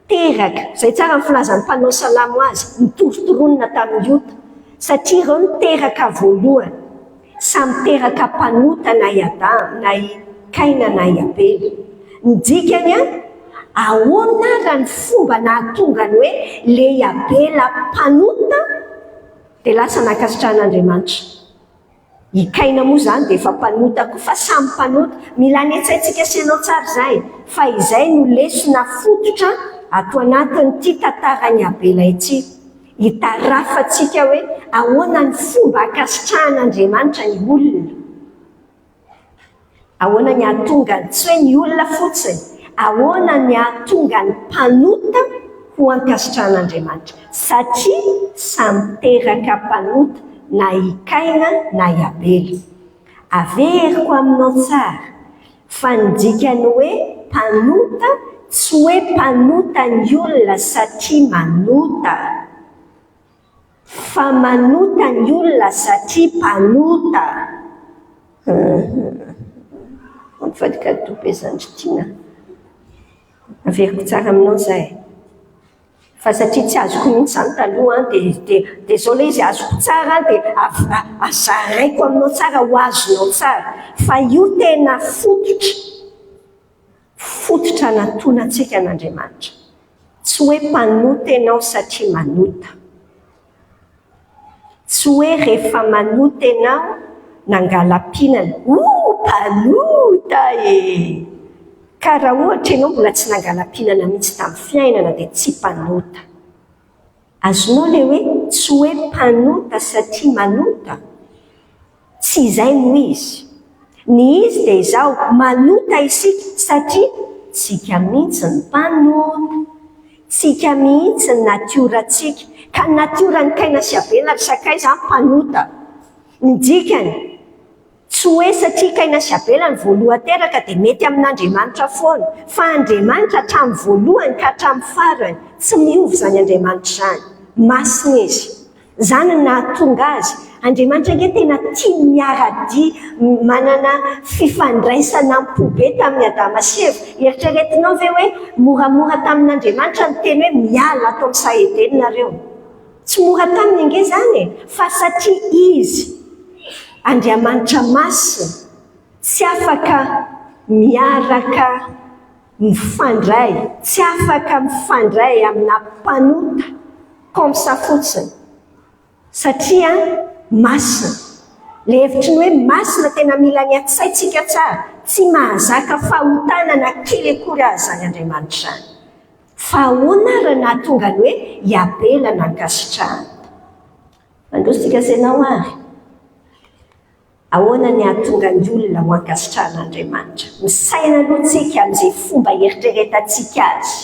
teraka, izay tsara ny filazan'ny mpanao salamo azy, nitorontoronina tamin'ny ota, satria ireo no teraka voalohany. Samy teraka mpanota na i Adama, na i Kaina na i Abela. Ny dikany an, ahoana ara ny fomba nahatonga ny hoe le i Abela mpanota dia lasa nankasitrahan'Andriamanitra? I Kaina moa izany dia efa mpanota koa fa samy mpanota. Mila any an-tsaintsika sy ianao tsara izay fa izay no lesona fototra ato anatin'ity tantaran'i Abela ity. Hitarafantsika hoe ahoana ny fomba ankasitrahan'Andriamanitra ny olona. Ahoana ny hahatonga ny, tsy hoe ny olona fotsiny, ahoana ny hahatonga ny mpanota ho ankasitrahan'Andriamanitra? Satria samy teraka mpanota na i Kaina na i Abela. Averiko aminao tsara fa ny dikan'ny hoe mpanota tsy hoe mpanota ny olona satria manota. Fa manota ny olona satria mpanota. Mampivadika dobe zandry tiana. Averiko tsara aminao izay. Fa satria tsy azoko mihitsy izany taloha an, dia dia dia izao ilay izy azoko tsara dia zaraiko aminao tsara ho azonao tsara. Fa io tena fototra, fototra anatonantsika an'Andriamanitra. Tsy hoe mpanota ianao satria manota. Tsy hoe rehefa manota ianao nangala-pihinana, oh mpanota e! Ka raha ohatra ianao mbola tsy nangala-pihinana mihitsy tamin'ny fiainana dia tsy mpanota. Azonao ilay hoe tsy hoe mpanota satria manota? Tsy izay no izy. Ny izy dia izao, manota isika satria tsika mihitsy ny mpanota. Tsika mihitsy ny natiorantsika. Ka ny natioran'i Kaina sy Abela ry sakaiza an, mpanota. Ny dikany. Tsy hoe satria Kaina sy Abela no voalohany teraka dia mety amin'Andriamanitra foana, fa Andriamanitra hatramin'ny voalohany ka hatramin'ny farany, tsy miova izany Andriamanitra izany. Masina Izy. Izany no nahatonga Azy. Andriamanitra ange tena tia miara-dia, manana fifandraisana am-po be tamin'i Adama sy Eva. Eritreretinao ve hoe moramora tamin'Andriamanitra ny teny hoe miala ato amin'ny saha Edena nareo? Tsy mora taminy ange izany e! Fa satria Izy Andriamanitra Masina, tsy afaka miaraka mifandray, tsy afaka mifandray amina mpanota comme ça fotsiny, satria masina. Ilay hevitry ny hoe masina tena mila ny an-tsaintsika tsara, tsy mahazaka fahotana na kely akory aza izany Andriamanitra izany. Fa ahoana ary no nahatonga ny hoe i Abela nankasitrahana? Mandroso tsika sy ianao ary. Ahoana ny hahatonga ny olona ho ankasitrahan'Andriamanitra? Misaina aloha tsika amin'izay fomba eritreretantsika azy.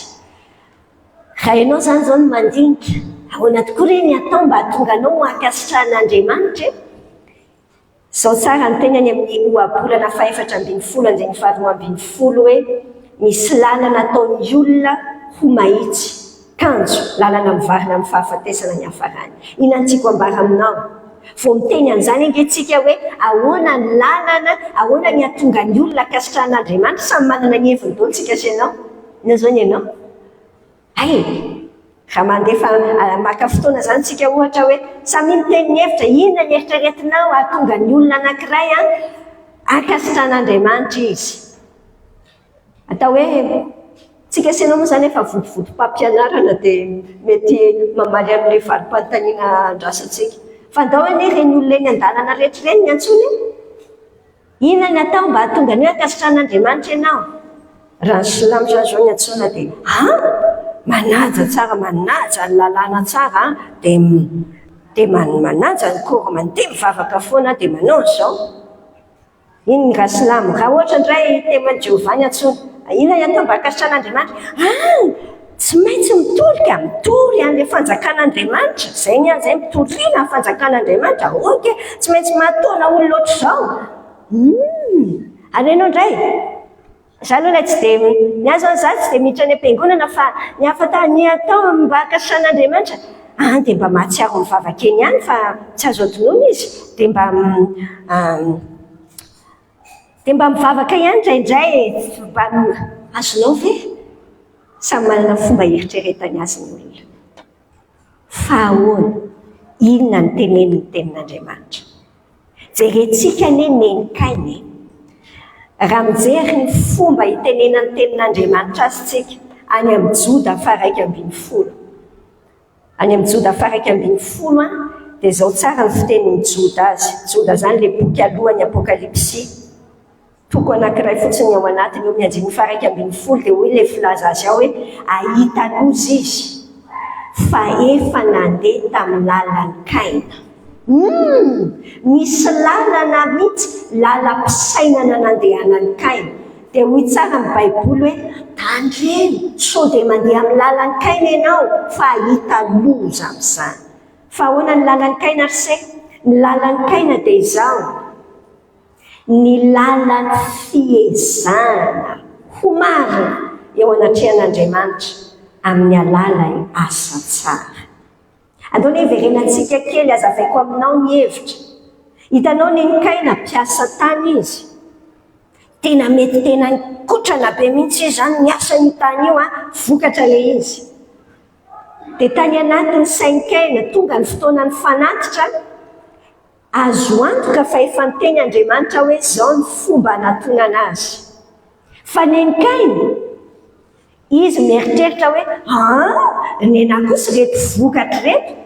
Raha ianao izany izao no mandinika, ahoana tokoa re ny atao mba hahatonga anao ho ankasitrahan'Andriamanitra e? Izao tsara ny teny any amin'ny ohabolana fahefatra ambinifolo andininy faharoa ambinifolo hoe, Misy lalana ataon'ny olona ho mahitsy, kanjo lalana mivarina amin'ny fahafatesana ny hiafarany. Inona no tiako ambara aminao? Vao miteny an'izany ange tsika hoe ahoana ny lalana, ahoana ny hahatonga ny olona hankasitrahan'Andriamanitra, samy manana ny heviny daholo tsika sy ianao. Inona izao ny anao? Hay! Raha mandefa maka fotoana izany tsika ohatra hoe samia miteny ny hevitra, inona ny eritreretinao hahatonga ny olona anankiray hankasitrahan'Andriamanitra izy? Atao hoe tsika sy ianao moa izany efa votovotom-pampianarana dia mety mamaly amin'ilay valim-panontaniana andrasantsika. Fa ndao anie ireny olona eny an-dalana rehetra ireny ny antsoina e! Inona ny atao mba hahatonga ny hoe ankasitrahan'Andriamanitra ianao? Raha ny silamo izany izao ny antsoina dia an! Manaja tsara, manaja ny lalàna tsara an! Dia dia manaja ny cours, mandeha mivavaka foana dia manao an'izao. Iny ny raha silamo. Raha ohatra indray témoin de Jéhovah ny antsoina, inona ny atao mba hankasitrahan'Andriamanitra? An! Tsy maintsy mitolika, mitory an'ilay fanjakan'Andriamanitra. Izay ny ahy izay, mitoriana ny fanjakan'Andriamanitra. Ok, tsy maintsy mahataona olona ohatr'izao. Humm. Ary ianao indray? Izaho aloha ilay tsy dia, ny ahy izao izaho tsy dia miditra any am-piangonana fa ny hafa ny atao mba hankasitrahan'Andriamanitra, an, dia mba mahatsiaro mivavaka eny ihany fa tsy azo adinoina izy, dia mba, dia mba mivavaka ihany indraindray e, mba azonao ve? Samy manana ny fomba hieritreretany azy ny olona. Fa ahoana? Inona no tenenin'ny Tenin'Andriamanitra? Jerentsika anie Neny Kaina e! Raha mijery ny fomba itenenan'ny Tenin'Andriamanitra azy tsika, any amin'ny Joda faha-11. Any amin'ny Joda faha-11 an, dia izao tsara ny fitenin'i Joda azy. Joda izany ilay boky alohan'ny Apokalypsy. Toko anankiray fotsiny ny ao anatiny, eo amin'ny andininy faha-11 dia hoy ilay filaza azy ao hoe, Hahita loza izy, fa efa nandeha tamin'ny lalan'i Kaina. Humm! Misy lalana mihitsy, lalam-pisainana nandehanan'i Kaina. Dia hoy tsara ny Baiboly hoe, Tandremo sao dia mandeha amin'ny lalan'i Kaina ianao, fa hahita loza amin'izany. Fa ahoana ny lalan'i Kaina ry se? Ny lalan'i Kaina dia izao. Ny lalan'ny fiezahana ho marina eo anatrehan'Andriamanitra amin'ny alalan'ny asa tsara. Andao anie hiverenantsika kely hazavaiko aminao ny hevitra. Hitanao nen'i Kaina mpiasa tany izy. Tena mety tena nikotrana be mihitsy izy izany niasa an'io tany io an, vokatra ilay izy. Dia tany anatin'ny sain'i Kaina, tonga ny fotoanan'ny fanatitra, Azo antoka fa efa niteny Andriamanitra hoe izao ny fomba hanatonana azy. Fa nen'i Kaina, izy mieritreritra hoe, Aa, nenà kosa ireto vokatra ireto.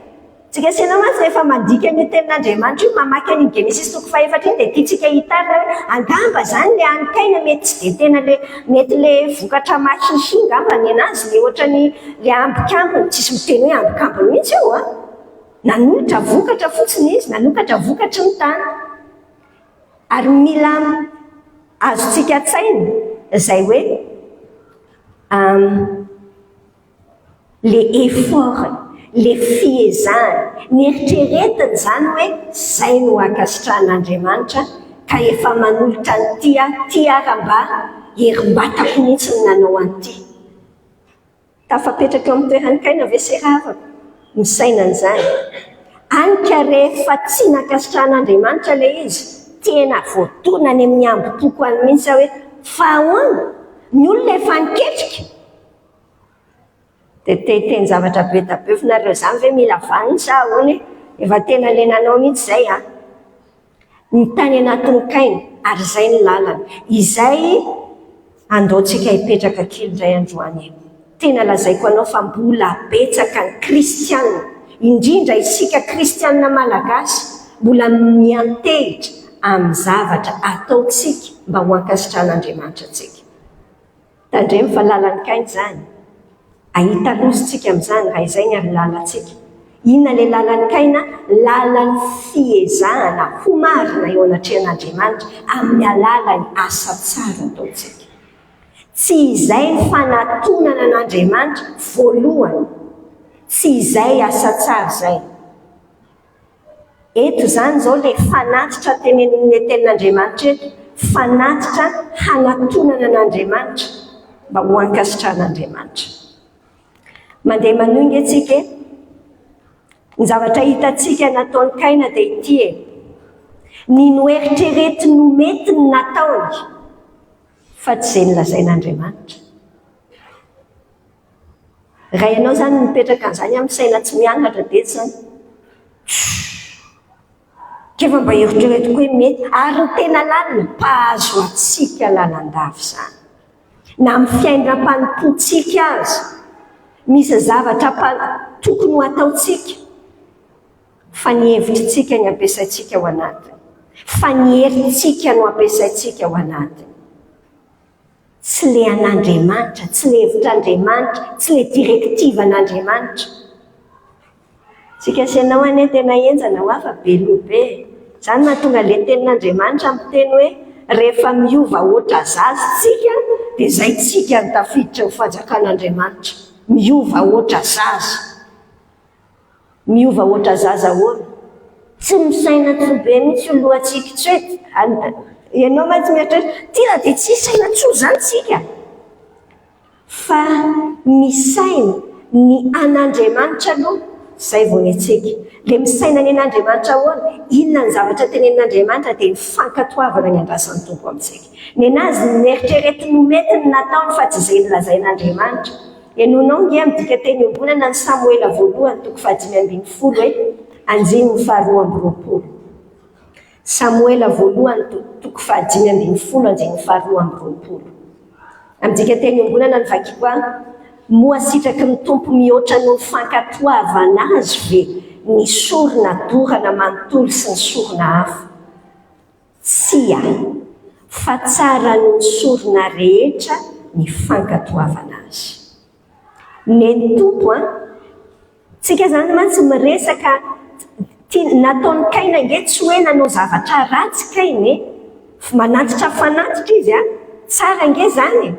Tsika sy ianao mantsy rehefa mandika an'io tenin'Andriamanitra io, mamaky an'iny Genesisy toko fahefatra iny dia tiantsika hitarina hoe angamba izany ilay an'i Kaina mety tsy dia tena ilay mety ilay vokatra mahihi angamba nenazy, ilay ohatran'ny ilay ambikambiny, tsisy miteny hoe ambikambiny mihitsy io an! Nanolotra vokatra fotsiny izy, nanokatra vokatry ny tany. Ary mila azontsika an-tsaina izay hoe le effort-ny, le fiezahany, ny eritreretiny izany hoe izay no ankasitrahan'Andriamanitra. Ka efa manolotra an'ity aho, ty ara mba herim-batako mihitsy no nanao an'ity. Tafapetraka eo amin'ny toeran'i Kaina ve se rahavako? Misaina an'izany. Any ka rehefa tsy nankasitrahan'Andriamanitra ilay izy, tena voadona any amin'ny hambom-poko any mihitsy aho hoe, fa ahoana? Ny olona efa niketrika? Dia te hiteny zavatra be da be fa nareo izany ve mila vaniny sa ahoana e? Efa tena le nanao mihitsy izay an! Ny tany anatin'ny kaina ary izay ny lalana. Izay andao tsika hipetraka kely indray androany e! Tena lazaiko anao fa mbola betsaka ny kristiana, indrindra isika kristiana malagasy mbola miantehitra amin'ny zavatra ataontsika mba ho ankasitrahan'Andriamanitra antsika. Tandremo fa lalan'ny kaina izany. Ahita loza tsika amin'izany raha izay ny ary lalantsika. Inona ilay lalan'ny kaina? Lalan'ny fiezahana ho marina eo anatrehan'Andriamanitra amin'ny alalan'ny asa tsara ataontsika. Tsy izay ny fanatonana an'Andriamanitra voalohany. Tsy izay asa tsara izay. Eto izany izao ilay fanatitra tenenin'ny Tenin'Andriamanitra eto, fanatitra hanatonana an'Andriamanitra mba ho ankasitrahan'Andriamanitra. Mandeha manohy nge tsika e. Ny zavatra hitantsika nataon'i Kaina dia ity e. Ny noeritreretiny ho mety ny nataony fa tsy izay nolazain'Andriamanitra. Raha ianao izany mipetraka an'izany amin'ny saina tsy mianatra dia tsy K'efa mba eritreretiko hoe mety ary ny tena lalina mpahazo antsika lalandava izany. Na amin'ny fiainam-panompoantsika aza, misy zavatra tokony ho ataontsika fa ny hevitritsika ny ampiasaintsika ao anatiny, fa ny herintsika no ampiasaintsika ao anatiny. Tsy le an'Andriamanitra, tsy le hevitr'Andriamanitra, tsy le directive an'Andriamanitra. Tsika sy ianao anie tena henjana hoa fa be loha be e. Zany mahatonga le tenin'Andriamanitra miteny hoe rehefa miova hoatra zaza tsika dia zay tsika no tafiditra ho fanjakan'Andriamanitra. Miova hoatra zaza. Miova hoatra zaza ahoana? Tsy misaina tso be mihitsy io lohantsika tsy hoe ianao mantsy mieritreritra ty raha dia tsy hisaina tso zany tsika fa misaina ny an'Andriamanitra aloha zay vao ny antsika. Le misaina ny an'Andriamanitra ahoana? Inona ny zavatra tenenin'Andriamanitra dia ny fankatoavana ny andrasan'ny Tompo amintsika. Nenazy ny neritreretiny ho mety ny nataony fa tsy izay nolazain'Andriamanitra. Henoinao nge amin'ny dikanteny iombonana ny Samoela voalohany toko faha-15 e, andininy faha-22. Samoela voalohany toko faha-15 andininy faha-22. Amin'ny dikanteny iombonana no vakiko an, Moa sitraky ny Tompo mihoatra noho ny fankatoavana Azy ve ny sorona dorana manontolo sy ny sorona hafa? Tsia, fa tsara noho ny sorona rehetra ny fankatoavana azy. Neny Tompo an! Tsika zany mantsy miresaka ty nataon'i Kaina ange tsy hoe nanao zavatra ratsy Kaina e! Manatitra fanatitra izy an! Tsara ange zany e!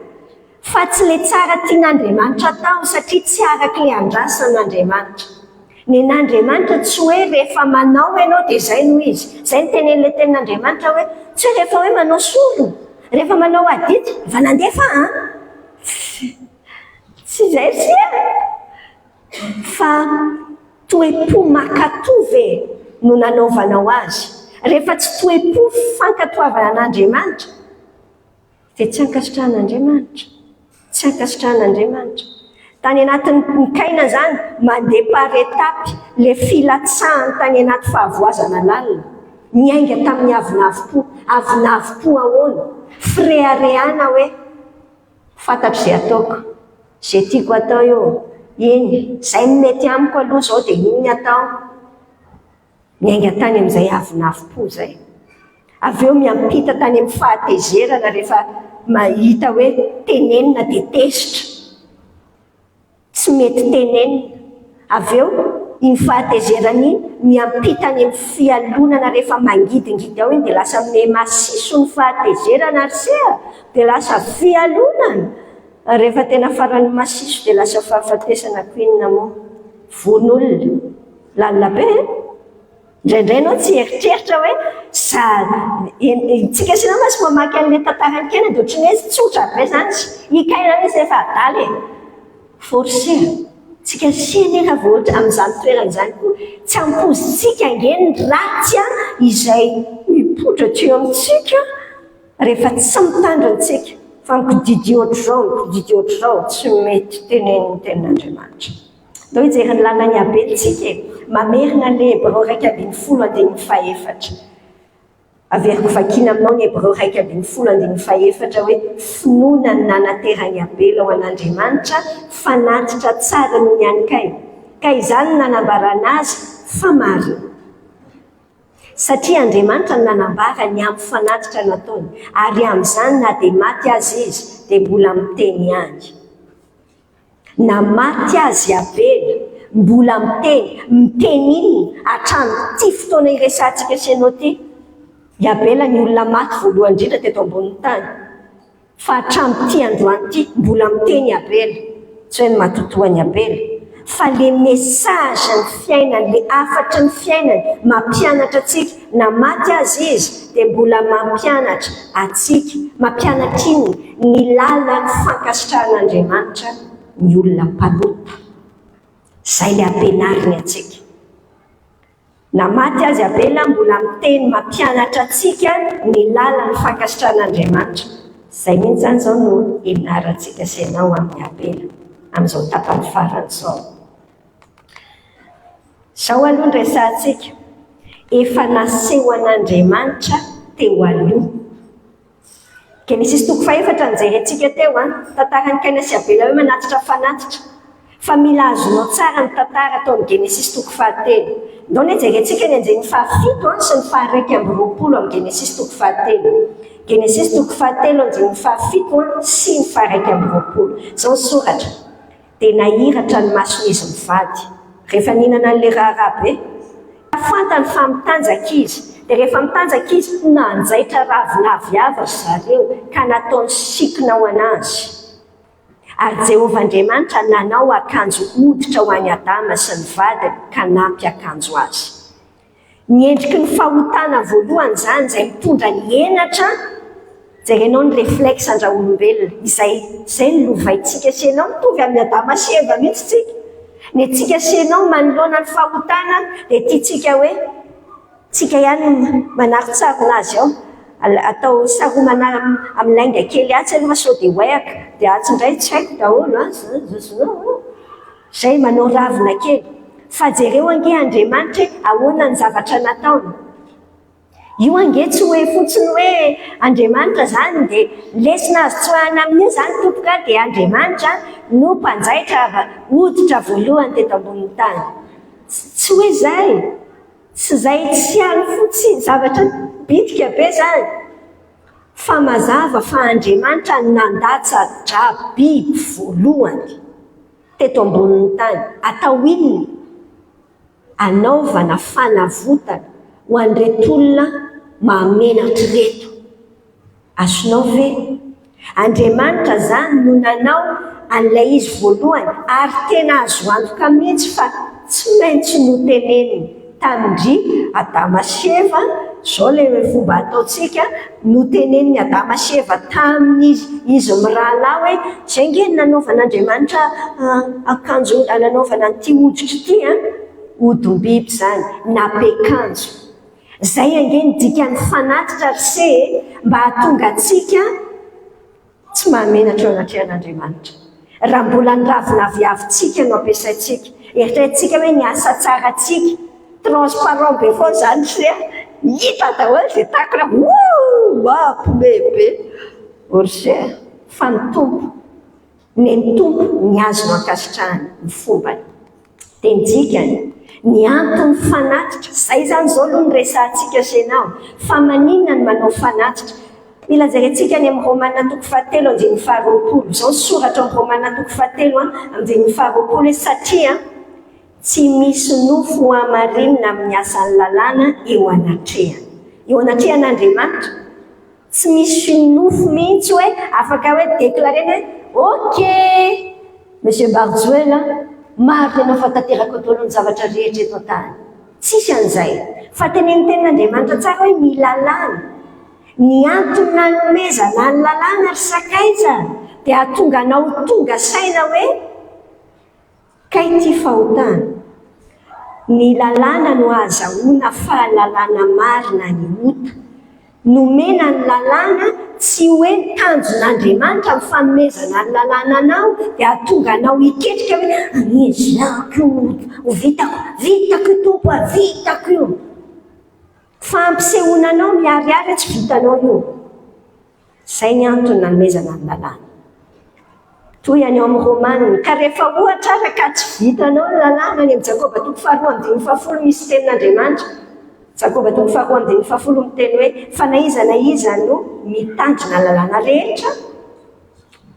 Fa tsy le tsara tian'Andriamanitra atao satria tsy araka le andrasan'Andriamanitra. Nen'Andriamanitra tsy hoe rehefa manao ianao dia zay no izy. Zay no tenenin'le tenin'Andriamanitra hoe tsy hoe rehefa hoe manao sorona, rehefa manao adidy, efa nandefa an! Tsy zay ry sia fa toe-po mankatò ve no nanaovanao azy? Rehefa tsy toe-po fankatoavana an'Andriamanitra Dia tsy ankasitrahan'Andriamanitra. Tsy ankasitrahan'Andriamanitra. Tany anatin'ny Kaina izany, mandeha par étape ilay filatsahany tany anaty fahavoazana lalina. Niainga tamin'ny avonavom-po. Avonavom-po ahoana? Fireharehana hoe, fantatro izay ataoko. Izay tiako atao io. Eny, izay no mety amiko aloha izao dia iny no atao. Niainga tany amin'izay avonavom-po izay. Avy eo miampita tany amin'ny fahatezerana rehefa mahita hoe tenenina dia tezitra. Tsy mety tenenina. Avy eo iny fahatezerana iny miampita any amin'ny fialonana rehefa mangidingidy ao iny dia lasa miha-masiso ny fahatezerana ry se a! Dia lasa fialonana. Ary rehefa tena faran'ny masiso dia lasa fahafatesana ko inona moa? Vono olona. Lalina be e! Indraindray ianao tsy hieritreritra hoe za, tsika sy ianao mantsy mamaky an'ilay tantaran'i Kaina dia ohatran'ny hoe tsotra be izany, i Kaina mihitsy efa adala e! Forcer. Tsika sy anie raha vao ohatra amin'izany toerana izany koa tsy ampoizintsika ange ny ratsy izay mipoitra aty amintsika rehefa tsy mitandrina tsika fa mikodidy ohatr'izao, mikodidy ohatr'izao, tsy mety tenenin'ny tenin'Andriamanitra. Ndao hijery ny lalan'i Abely tsika e! Mamerina an'ilay Hebreo 11 andininy fahefatra. Averiko vakiana aminao ny Hebreo 11 andininy fahefatra hoe, Finoana no nanateran'i Abela ho an'Andriamanitra fanatitra tsara noho ny an'i Kaina, ka izany no nanambarana azy fa marina. Satria Andriamanitra no nanambara ny amin'ny fanatitra nataony, ary amin'izany na dia maty aza izy, dia mbola miteny ihany. Na maty aza i Abela, mbola miteny, miteny inona hatramin'ity fotoana iresahantsika sy ianao ity? I Abela ny olona maty voalohany indrindra teto ambonin'ny tany. Fa hatramin'ity androany ity, mbola miteny i Abela. Tsy hoe ny matotoan'i Abela, fa le message ny fiainany, le hafatry ny fiainany, mampianatra antsika, na maty aza izy dia mbola mampianatra antsika, mampianatra inona? Ny lalan'ny fankasitrahan'Andriamanitra ny olona mpanota. Izay ilay ampianariny antsika. Na maty aza Abela mbola miteny mampianatra antsika ny lalan'ny fankasitrahan'Andriamanitra. Izay mihitsy izany izao no ianarantsika sy ianao amin'i Abela amin'izao tapany farany izao. Izao aloha no resahantsika, efa nasehon'Andriamanitra teo aloha. Genesisy toko fahefatra no jerentsika teo an, tantaran'i Kaina sy Abela hoe manatitra fanatitra. Fa mila azonao tsara ny tantara tao amin'ny Genesisy toko fahatelo. Ndao anie jerentsika ny andininy fahafito an sy ny faha-21 amin'ny Genesisy toko fahatelo. Genesisy toko fahatelo andininy fahafito an sy ny faha-21. Izao ny soratra. Dia nahiratra ny mason'izy mivady, rehefa nihinana an'ilay raharaha be. Fantany fa mitanjaka izy. Dia rehefa mitanjaka izy, nanjaitra ravina aviavy ry zareo, ka nataony sikina ho an'azy. Ary Jehovah Andriamanitra nanao akanjo hoditra ho an'i Adama sy ny vadiny, ka nampiakanjo azy. Ny endriky ny fahotana voalohany izany izay mitondra ny henatra, jerenao ny reflexe an-draolombelona, izay izay no lovaintsika sy ianao, mitovy amin'i Adama sy Eva mihitsy tsika. Ny antsika sy ianao manoloana ny fahotana dia tiantsika hoe tsika ihany no manarontsarona azy ao, atao saromana amin'ny lainga kely atsy aloha sao dia hoaiaka, dia atsy indray tsy haiko daholo an, Zay manao ravina kely. Fa jereo ange Andriamanitra e, ahoana ny zavatra nataony. Io ange tsy hoe fotsiny hoe Andriamanitra zany dia lesona azo tsoahina amin'io zany tompoko a, dia Andriamanitra no mpanjaitra hoditra voalohany teto ambonin'ny tany. Tsy hoe zay, tsy zay tsy any fotsiny, zavatra bitika be zany. Fa mazava fa Andriamanitra nandatsa-dra biby voalohany. teto ambonin'ny tany. Atao inona? Anaovana fanavotana ho an'ireto olona mahamenatra ireto. Azonao ve? Andriamanitra izany no nanao an'ilay izy voalohany ary tena azo antoka mihitsy fa tsy maintsy noteneniny tamin-dry Adama sy Eva, izao ilay fomba ataontsika, notenenin'i Adama sy Eva tamin'izy izy mirahalahy hoe, izay ange no nanaovan'Andriamanitra akanjo, nanaovana an'ity hoditra ity an, hodim-biby izany, nampiakanjo. Izay ange no dikan'ny fanatitra ry se e, mba hahatonga antsika Tsy mahamenatra eo anatrehan'Andriamanitra. Raha mbola ny ravinaviavintsika no ampiasaintsika, eritreretintsika hoe ny asa tsarantsika, transparent be foana izany ry se a, hita daholo izay takona, wouh, mampiomehy be. O ry se a, fa ny Tompo, ny Tompo ny azy no ankasitrahany, ny fombany. Dia ny dikany, ny anton'ny fanatitra, izay izany izao aloha no resahantsika sy ianao, fa maninona no manao fanatitra? Mila jerentsika any amin'ny Romana toko fahatelo andininy faharoapolo. Izao ny soratra ao amin'ny Romana toko fahatelo andininy faharoapolo hoe satria tsy misy nofo hohamarinina amin'ny asan'ny lalàna eo anatrehany. Eo anatrehan'Andriamanitra. Tsy misy nofo mihitsy hoe afaka hoe declarer-na hoe ok Monsieur Barjoel a, marina ianao fa tanteraka daholo ny zavatra rehetra eto an-tany. Tsisy an'izay. Fa tenenin'ny Tenin'Andriamanitra tsara hoe ny lalàna. Ny antony nanomezana ny lalàna ry sakaiza dia hahatonga anao ho tonga saina hoe kay ity fahotana. Ny lalàna no ahazahoana fahalalana marina ny ota. Nomena ny lalàna tsy hoe ny tanjon'Andriamanitra amin'ny fanomezana ny lalàna anao dia hahatonga anao hiketrika hoe an'izako io ho vitako, vitako io Tompo a, vitako io. Fa ampisehoana anao miharihary hoe tsy vitanao io. Izay ny antony nanomezana ny lalàna. Toy any ao amin'ny Romana. Ka rehefa ohatra ary ka tsy vitanao ny lalàna, any amin'ny Jakoba toko faharoa andininy fahafolo misy tenin'Andriamanitra. Jakoba toko faharoa andininy fahafolo miteny hoe, fa na iza na iza no mitandrina ny lalàna rehetra,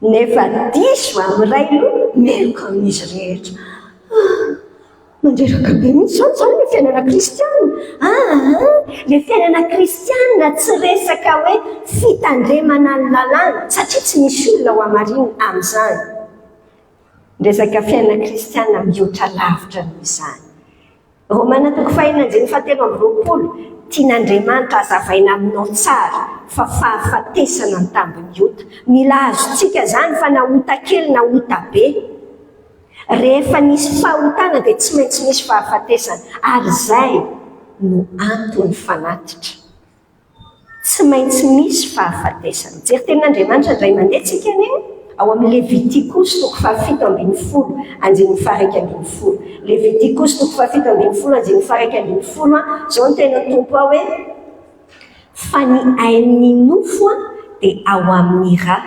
nefa diso amin'ny iray loha, meloka amin'izy rehetra. Ah! Mandreraka be mihitsy izany izany ilay fiainana kristiana. Aa, ilay fiainana kristiana tsy resaka hoe fitandremana ny lalàna, satria tsy misy olona ho hamarinina amin'izany. Ny resaka fiainana kristiana mihoatra lavitra noho izany. Romana toko fahenina andininy fahatelo amby roapolo, Tian'Andriamanitra hazavaina aminao tsara fa fahafatesana ny tambin'ny ota. Mila azontsika izany fa na ota kely na ota be. Rehefa nisy fahotana dia tsy maintsy misy fahafatesana ary izay no anton'ny fanatitra. Tsy maintsy misy fahafatesana. Mijery tenin'Andriamanitra indray mandeha tsika anie ao amin'ny Levitikosy toko fahafito ambin'ny folo andininy faha-iraika ambin'ny folo. Levitikosy toko fahafito ambin'ny folo andininy faha-iraika ambin'ny folo, izao no tenin'ny Tompo ao hoe fa ny ain'ny nofo dia ao amin'ny ra,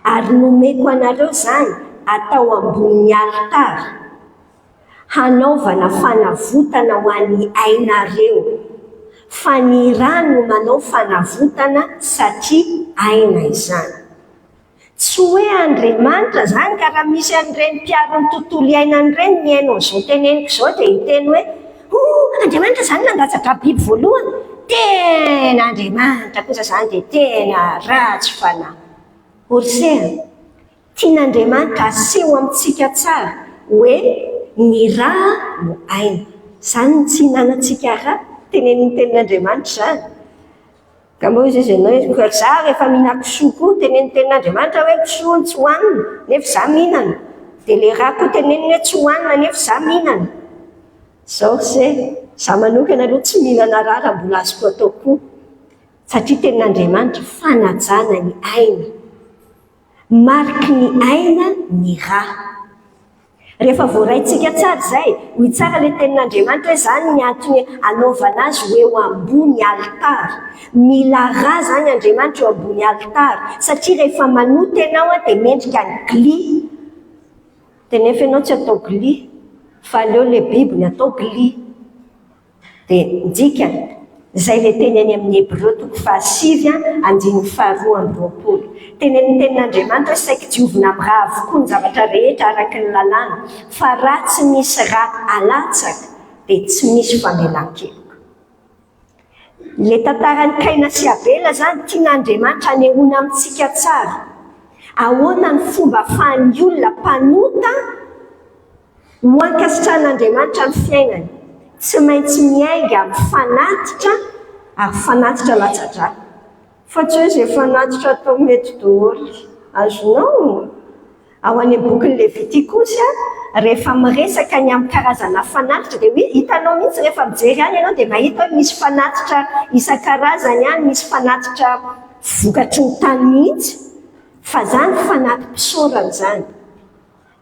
ary nomeko anareo izany atao ambonin'ny alitara hanaovana fanavotana ho an'ny ainareo, fa ny ra no manao fanavotana satria aina izany. Tsy hoe Andriamanitra izany ka raha misy an'ireny mpiaro ny tontolo iainana ireny mihaino an'izao teneniko izao dia hiteny hoe oh, Andriamanitra izany nandatsa-dra biby voalohany, tena Andriamanitra kosa izany dia tena ratsy fanahy. Orse a, tian'Andriamanitra aseho amintsika tsara hoe ny ra no aina. Izany no tsy ihinanantsika ra, tenenin'ny tenin'Andriamanitra izany. Ka moa izy ianao hoe ka za rehefa mihinana kisoa koa tenenin'ny tenin'Andriamanitra hoe kisoa hono tsy hohanina nefa za mihinana. Dia le ra koa teneniny hoe tsy hohanina nefa za mihinana. Zao ry se, za manokana aloha tsy mihinana ra raha mbola azoko atao koa. Satria tenin'Andriamanitra fanajana ny aina. Mariky ny aina ny ra. Rehefa voaraintsika tsara izay, hoy tsara ilay tenin'Andriamanitra hoe izany ny antony anaovana azy ho eo ambony alitara. Mila ra izany Andriamanitra eo ambony alitara, satria rehefa manota ianao dia mendrika ny gli. Dia nefa ianao tsy atao gli, fa aleo ilay biby ny atao gli. Dia ny dikany, izay ilay teny any amin'ny Hebreo toko fahasivy andininy faharoa amby roapolo. Tenenin'ny Tenin'Andriamanitra hoe saiky diovina amin'ny ra avokoa ny zavatra rehetra araka ny lalàna, fa raha tsy misy ra alatsaka dia tsy misy famelan-keloka. Ilay tantaran'i Kaina sy Abela izany tian'Andriamanitra hanehoana amintsika tsara ahoana ny fomba ahafahan'ny olona mpanota Ho ankasitrahan'Andriamanitra ny fiainany, tsy maintsy miainga amin'ny fanatitra ary fanatitra latsa-drà. Fa tsy hoe izay fanatitra atao mety daholo. Azonao? Ao any amin'ny bokin'ny Levitikosy, rehefa miresaka ny amin'ny karazana fanatitra, dia hoe hitanao mihitsy rehefa mijery any ianao dia mahita hoe misy fanatitra isan-karazany any, misy fanatitra vokatry ny tany mihitsy. Fa izany fanati-pisaorana izany.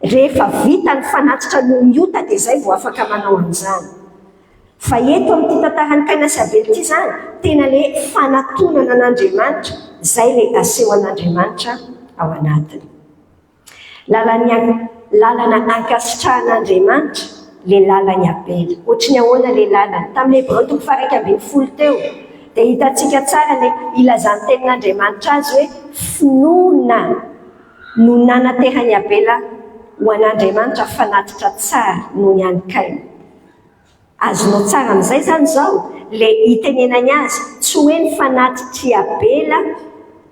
Rehefa vita ny fanatitra noho ny ota dia izay vao afaka manao an'izany. Fa eto amin'ity tantaran'i Kaina sy Abela ity izany, tena ilay fanatonana an'Andriamanitra, izay ilay asehon'Andriamanitra ao anatiny. Lalan'ny lalana ankasitrahan'Andriamanitra ilay lalan'i Abela. Ohatry ny ahoana ilay lalany? Tamin'ny Hebreo toko faha-iraika ambin'ny folo teo dia hitantsika tsara ilay ilazan'ny tenin'Andriamanitra azy hoe finoana no nanateran'i Abela ho an'Andriamanitra fanatitra tsara noho ny an'i Kaina. Azonao tsara amin'izay izany izao ilay itenenany azy, tsy hoe ny fanatitr'i Abela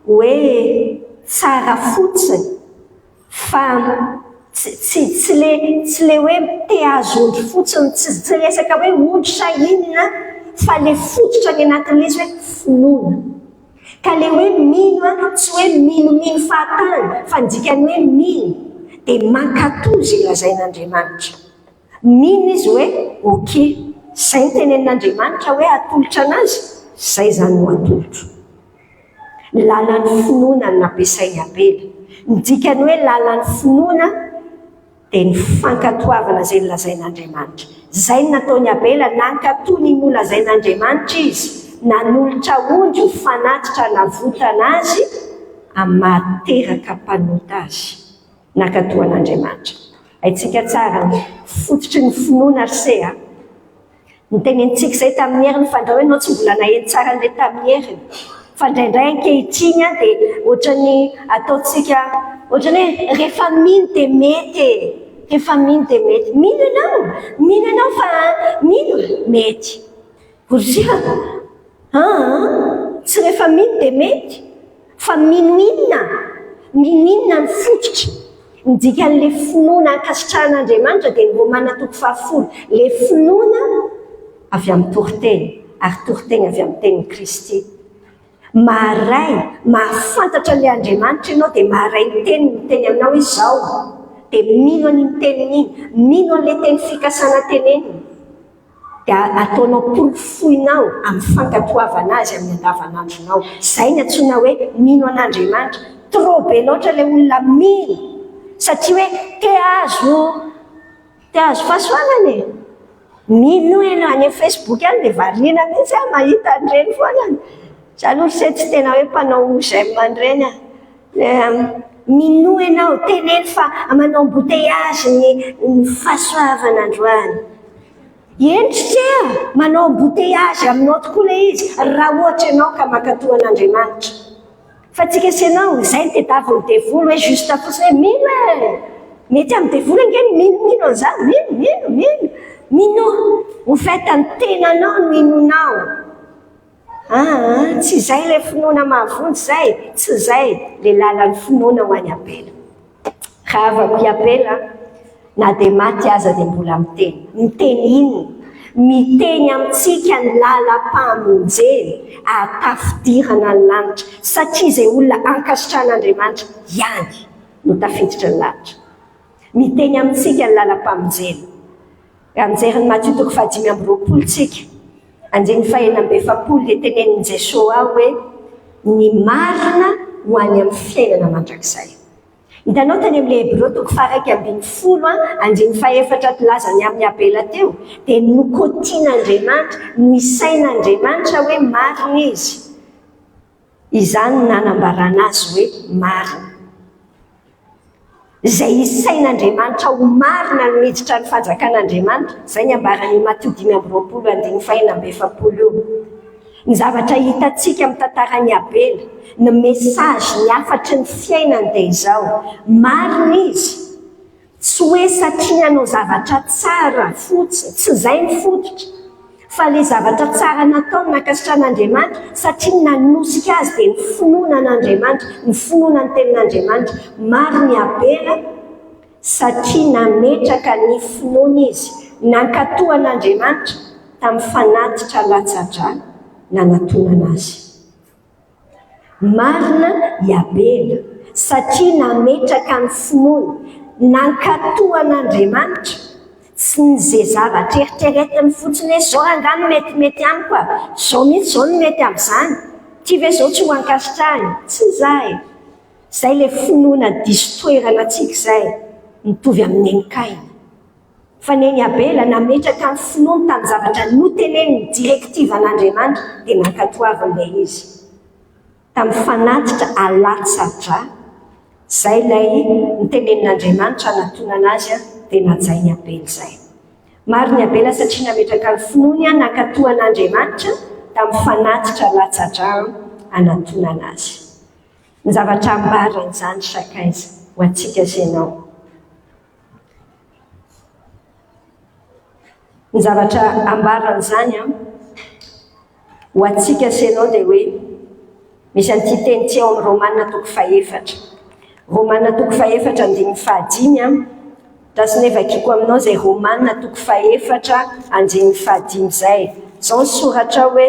hoe tsara fotsiny fa tsy tsy tsy le tsy le hoe te hahazo ondry fotsiny, tsy tsy resaka hoe ondry sa inona. fa le fototra any anatin'ilay izy hoe finoana. Ka le hoe mino an, tsy hoe minomino fahatany fa ny dikan'ny hoe mino dia mankatò izay lazain'Andriamanitra. Mino izy hoe ok, izay no tenenin'Andriamanitra hoe atolotra an'azy, izay izany no atolotro. Ny lalan'ny finoana no nampiasain'i Abela. Ny dikan'ny hoe lalan'ny finoana dia ny fankatoavana izay nolazain'Andriamanitra. Izay no nataon'i Abela, nankatò ny nolazain'Andriamanitra izy, nanolotra ondry ho fanatitra hanavotana azy amin'ny maha teraka mpanota azy. Nankatò an'Andriamanitra. Haintsika tsara ny fototry ny finoana ry se a! Notenenintsika izay tamin'ny heriny fa indrao ianao tsy mbola naheno tsara an'ilay tamin'ny heriny. Fa indraindray ankehitriny an dia ohatran'ny ataontsika ohatran'ny hoe rehefa mino dia mety e! Rehefa mino dia mety. Mino ianao? Mino ianao fa mino? Mety. Borsia? Aa! Tsy rehefa mino dia mety. Fa mino inona? Mino inona ny fototra? Ny dikan'ilay finoana ankasitrahan'Andriamanitra dia ny Romana toko fahafolo, ilay finoana avy amin'ny toriteny, ary toriteny avy amin'ny tenin'i Kristy. Maharay, mahafantatra an'ilay Andriamanitra ianao dia maharay ny teniny miteny aminao hoe izao, dia mino an'iny teniny iny, mino an'ilay teny fikasana teneniny. dia ataonao porofoinao amin'ny fankatoavana azy amin'ny andavanandronao. Izay ny antsoina hoe mino an'Andriamanitra. Trop be loatra ilay olona mino satria hoe te hahazo te hahazo fahasoavana e. Mino ianao any amin'ny Facebook any dia variana mihitsy aho mahita an'ireny foana. Za aloha ry se tsy tena hoe mpanao j'aime an'ireny aho. Minoa ianao, teneno fa manao embouteillage ny fahasoavana androany. Eny tsia, manao embouteillage aminao tokoa ilay izy raha ohatra ianao ka mankatò an'Andriamanitra. Fa tsika sy ianao, izay no tediavin'ny devoly hoe juste fotsiny hoe mino e! Mety amin'ny devoly ange ny minomino an'izany, mino, mino, mino. Minoa, au fait ny tenanao no inoanao. Aa, tsy izay ilay finoana mahavonjy izay, tsy izay ilay lalan'ny finoana ho an'i Abela. Rahavako i Abela, na dia maty aza dia mbola miteny. Miteny inona? Miteny amintsika ny lalam-pamonjena ahatafidirana ny lanitra, satria izay olona ankasitrahan'Andriamanitra ihany no tafiditra ny lanitra. Miteny amintsika ny lalam-pamonjena. Raha mijery ny Matio toko fahadimy amby roapolo tsika, andininy fahenina amby efapolo dia tenenin'i Jesoa ao hoe, Ny marina ho any amin'ny fiainana mandrakizay. Hitanao tany amin'ilay Hebreo toko faha 11 andininy fahefatra nilaza ny amin'i Abela teo, dia nokotian'Andriamanitra, nisain'Andriamanitra hoe marina izy. Izany no nanambarana azy hoe marina. Izay isain'Andriamanitra ho marina no miditra ny fanjakan'Andriamanitra. Izay ny ambaran'io Matio 25 andininy faha-46 io. Ny zavatra hitantsika amin'ny tantaran'i Abela, ny message, ny hafatry ny fiainany dia izao, marina izy, Tsy hoe satria nanao zavatra tsara fotsiny, tsy izay ny fototra, fa ilay zavatra tsara nataony nankasitrahan'Andriamanitra, satria ny nanosika azy dia ny finoana an'Andriamanitra, ny finoana ny tenin'Andriamanitra. Marina i Abela satria nametraka ny finoany izy, nankatò an'Andriamanitra tamin'ny fanatitra latsa-drà nanatonana azy. Marina i Abela, satria nametraka ny finoany, nankatò an'Andriamanitra, tsy ny ze zavatra eritreretiny fotsiny hoe zao angaha no metimety amiko a, zao mihitsy zao no mety amin'izany, ity ve zao tsy ho ankasitrahiny, tsy izay. Izay ilay finoana diso toerana antsika izay, mitovy amin'ny nen'i Kaina. Fa nen'i Abela nametraka ny finoany tamin'ny zavatra notenenin'ny directive an'Andriamanitra dia nankatoaviny ilay izy. Tamin'ny fanatitra alatsa-drà, izay ilay notenenin'Andriamanitra hanatonana azy dia najain'i Abela izay. Marina i Abela satria nametraka ny finoany nankatoa an'Andriamanitra tamin'ny fanatitra alatsa-drà hanatonana azy. Ny zavatra ambaran'izany sakaiza ho antsika sy ianao. Ny zavatra ambaran'izany an, ho antsika sy ianao dia hoe, misy an'ity teny ity ao amin'ny Romana toko fahefatra. Romana toko fahefatra andininy fahadimy an, Raha tsy nevakiko aminao izay Romana toko fahefatra andininy fahadimy izay. Izao ny soratra ao hoe,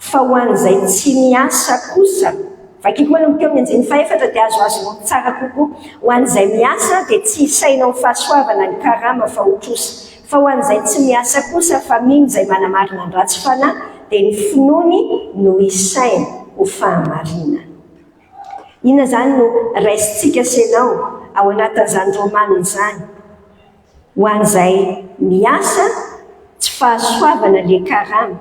Fa ho an'izay tsy miasa kosa, vakiko manomboka eo amin'ny andininy fahefatra dia azoazonao tsara kokoa, ho an'izay miasa dia tsy isaina ho fahasoavana ny karama fa ho trosa. Fa ho an'izay tsy miasa kosa fa mino izay manamarina ny ratsy fanahy dia ny finoany no isaina ho fahamarinana. Inona izany no raisintsika sy ianao ao anatin'izany Romana izany? Ho an'izay miasa, tsy fahasoavana le karama.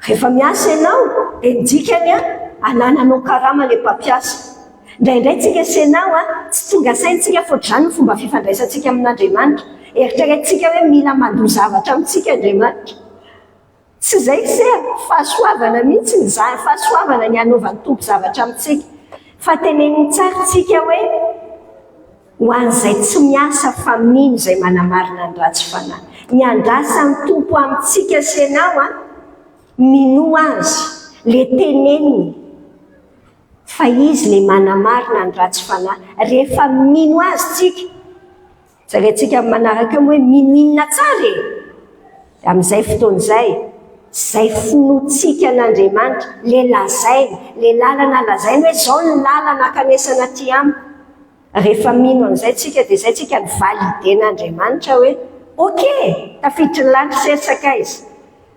Rehefa miasa ianao dia ny dikany an, anananao karama le mpampiasa. Indraindray tsika sy ianao an, tsy tonga saina tsika fa ohatr'izany ny fomba fifandraisantsika amin'Andriamanitra. Eritreretintsika hoe mila mandoa zavatra amintsika Andriamanitra. Tsy izay se a! Fahasoavana mihitsy izany, fahasoavana ny hanaovan'ny Tompo zavatra amintsika. Fa teneniny tsara tsika hoe, ho an'izay tsy miasa fa mino izay manamarina ny ratsy fanahy. Ny andrasan'ny Tompo amintsika sy ianao a, minoa Azy, le teneniny, fa Izy le manamarina ny ratsy fanahy. Rehefa mino Azy tsika, Jerentsika amin'ny manaraka eo moa hoe mino inona tsara e? Dia amin'izay fotoana izay, izay finoantsika an'Andriamanitra, ilay lazainy, ilay lalana lazainy hoe izao ny lalana hankanesana aty amiko. Rehefa mino an'izay tsika dia izay tsika ny valider-n'Andriamanitra hoe ok, tafiditry ny lanitra sy ry sakaiza.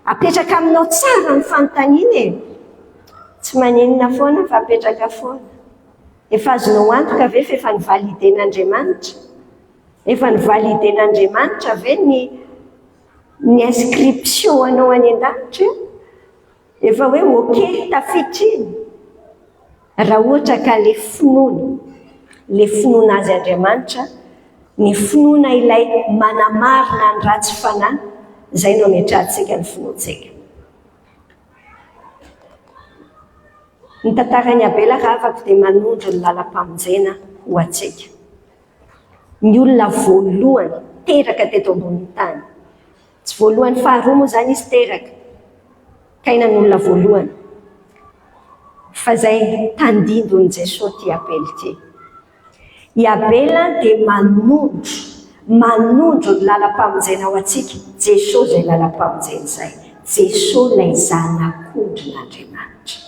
Apetraka aminao tsara ny fanontaniana e! Tsy maninona foana fa apetraka foana. Efa azonao antoka ve fa efa ni-valider-n'Andriamanitra? Efa ni-valider-n'Andriamanitra ve ny ny inscription anao any an-danitra? Efa hoe ok, tafiditra iny? Raha ohatra ka le finoana, le finoana Azy Andriamanitra, ny finoana ilay manamarina ny ratsy fanahy, izay no ametrahantsika ny finoantsika. Ny tantaran'i Abela rahavako dia manondro ny lalam-pamonjena ho antsika. Ny olona voalohany teraka teto ambonin'ny tany. Tsy voalohany faharoa moa izany izy teraka. Kaina no olona voalohany. Fa izay tandindon'i Jesoa ity Abela ity. I Abela dia manondro, manondro ny lalam-pamonjena ho antsika, Jesoa izay lalam-pamonjena izay, Jesoa ilay Zanak'ondrin'Andriamanitra.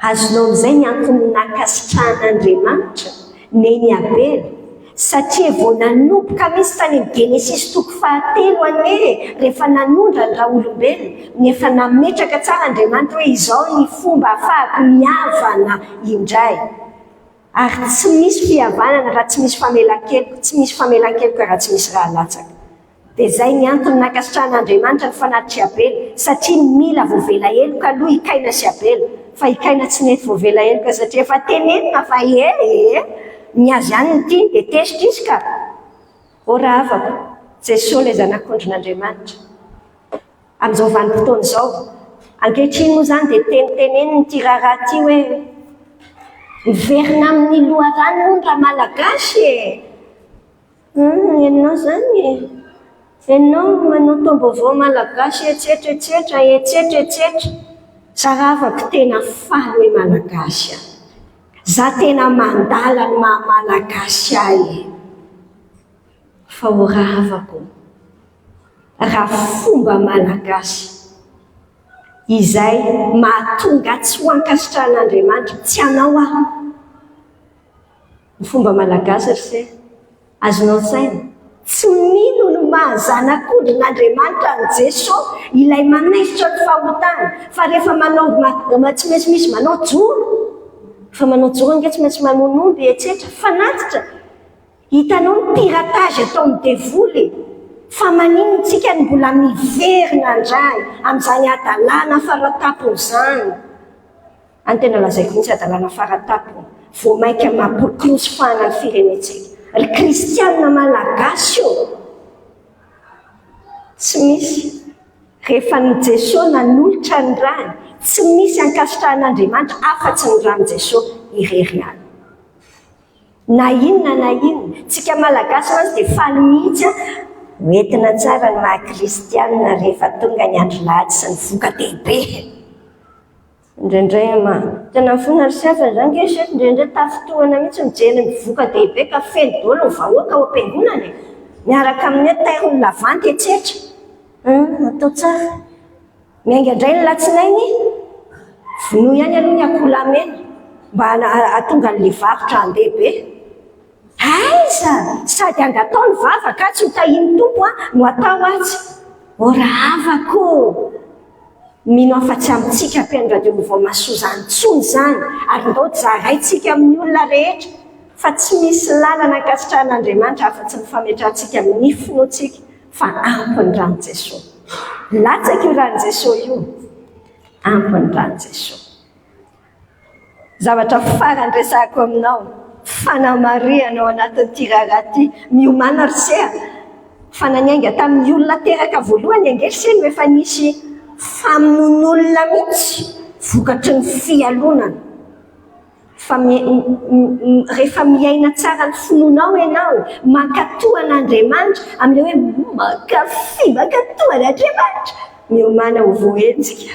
Azonao amin'izay ny antony nankasitrahan'Andriamanitra neny Abela, satria vao nanomboka mihitsy tany amin'ny Genesisy toko fahatelo anie rehefa nanondra ny raolombelona, ny efa nametraka tsara Andriamanitra hoe izao ny fomba afahako mihavana indray. Ary tsy misy fihavanana raha tsy misy famelan-keloka, tsy misy famelan-keloka raha tsy misy rà latsaka. Dia izay ny antony nankasitrahan'Andriamanitra ny fanatitr'i Abela, satria mila voavela heloka aloha i Kaina sy Abela, fa i Kaina tsy nety voavela heloka satria efa tenenina fa ee ee, ny azy ihany no tiany dia tezitra izy ka. Ô rahavako, Jesoa ilay Zanak'ondrin'Andriamanitra. Amin'izao vanim-potoana izao. Ankehitriny moa izany dia tenitenenina ity raharaha ity hoe miverina amin'ny loharano hono Ramalagasy e! Hum, ianao izany e! Ianao manao taom-baovao malagasy etsetra etsetra, etsetra etsetra. Za rahavako tena faly hoe malagasy aho. Za tena mandala ny maha malagasy ahy e! Fa ho rahavako. Raha fomba malagasy izay mahatonga tsy ho ankasitrahan'Andriamanitra, tsy hanao aho. Ny fomba malagasy ry se, azonao an-tsaina, tsy mino ny maha zanak'ondrin'Andriamanitra an'i Jeso ilay manaisotra ny fahotana, fa rehefa manao, tsy maintsy misy manao joro, rehefa manao joro ange tsy maintsy mamono omby etsetra, fanatitra. Hitanao ny piratage ataon'ny devoly e! Fa maninona tsika no mbola miverina ndray amin'izany hadalana faratapony izany? Any tena lazaiko mihitsy hadalana faratapony, vao mainka mampikroso fahana ny firenentsika. Ry kristianina malagasy ô! Tsy misy. Rehefa ny Jesoa nanolotra ny rany, tsy misy ankasitrahan'Andriamanitra afa-tsy ny ran'i Jesoa irery ihany. Na inona na inona. Tsika Malagasy mantsy dia faly mihitsy an! Hoentina tsara ny maha kristianina rehefa tonga ny andro lahady sy ny voka-dehibe. Indraindray ama. Tena mifona ry chef zany nge chef indraindray tafintohina mihitsy mijery ny voka-dehibe ka feno daholo ny vahoaka ao am-piangonana e! Miaraka amin'ny hoe tairo ny lavanty etsetra. Hum, atao tsara. Miainga indray ny latsinainy, vonoy ihany aloha ny akoholahy mena mba hahatonga an'ilay varotra handeha be. Aiza! Sady angatao ny vavaka atsy ho tahian'ny Tompo an, no atao atsy. Ô rahavako ô! Mino aho fa tsy amintsika mpihaino Radio Vaovao Mahasoa izany intsony izany ary ndao zaraintsika amin'ny olona rehetra fa tsy misy lalana ankasitrahan'Andriamanitra afa-tsy ny fametrahantsika ny finoantsika fa ampy ny ran'i Jesoa. Latsaka io ran'i Jesoa io. Ampy ny ran'i Jesoa. Zavatra farany resahako aminao, fanamarihana ao anatin'ity raharaha ity, miomàna ry se a! Fa na niainga tamin'ny olona teraka voalohany ange ry se no efa nisy famonoan'olona mihitsy vokatry ny fialonana. Fa rehefa miaina tsara ny finoanao ianao, mankatò an'Andriamanitra, amin'ilay hoe mankafy mankatò an'Andriamanitra, miomàna ho voahenjika.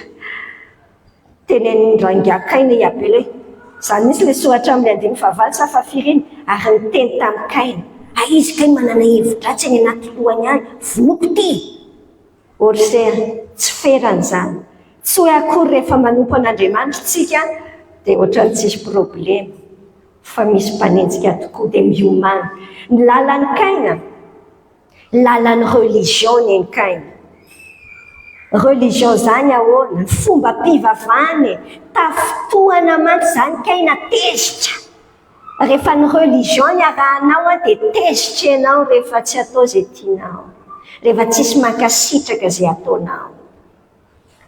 Tenenin'i Rangahy Kaina i Abela hoe, Izany mihitsy ilay soratra amin'ny andininy fahavalo sa fahafiry iny, ary niteny tamin'i Kaina. Hay izy kay manana hevi-dratsy any anaty lohany any, vonoiko ity! Orser, tsy ferana izany. Tsy hoe akory rehefa manompo an'Andriamanitra isika dia ohatran'ny tsisy problema, fa misy mpanenjika tokoa dia miomàna. Ny lalan'i Kaina, lalan'ny religion ny an'i Kaina. Religion izany ahoana? Ny fombam-pivavahana e! Tafintohana mantsy izany Kaina, tezitra. Rehefa ny religion ny arahanao an dia tezitra ianao rehefa tsy atao izay tianao, rehefa tsisy mankasitraka izay ataonao.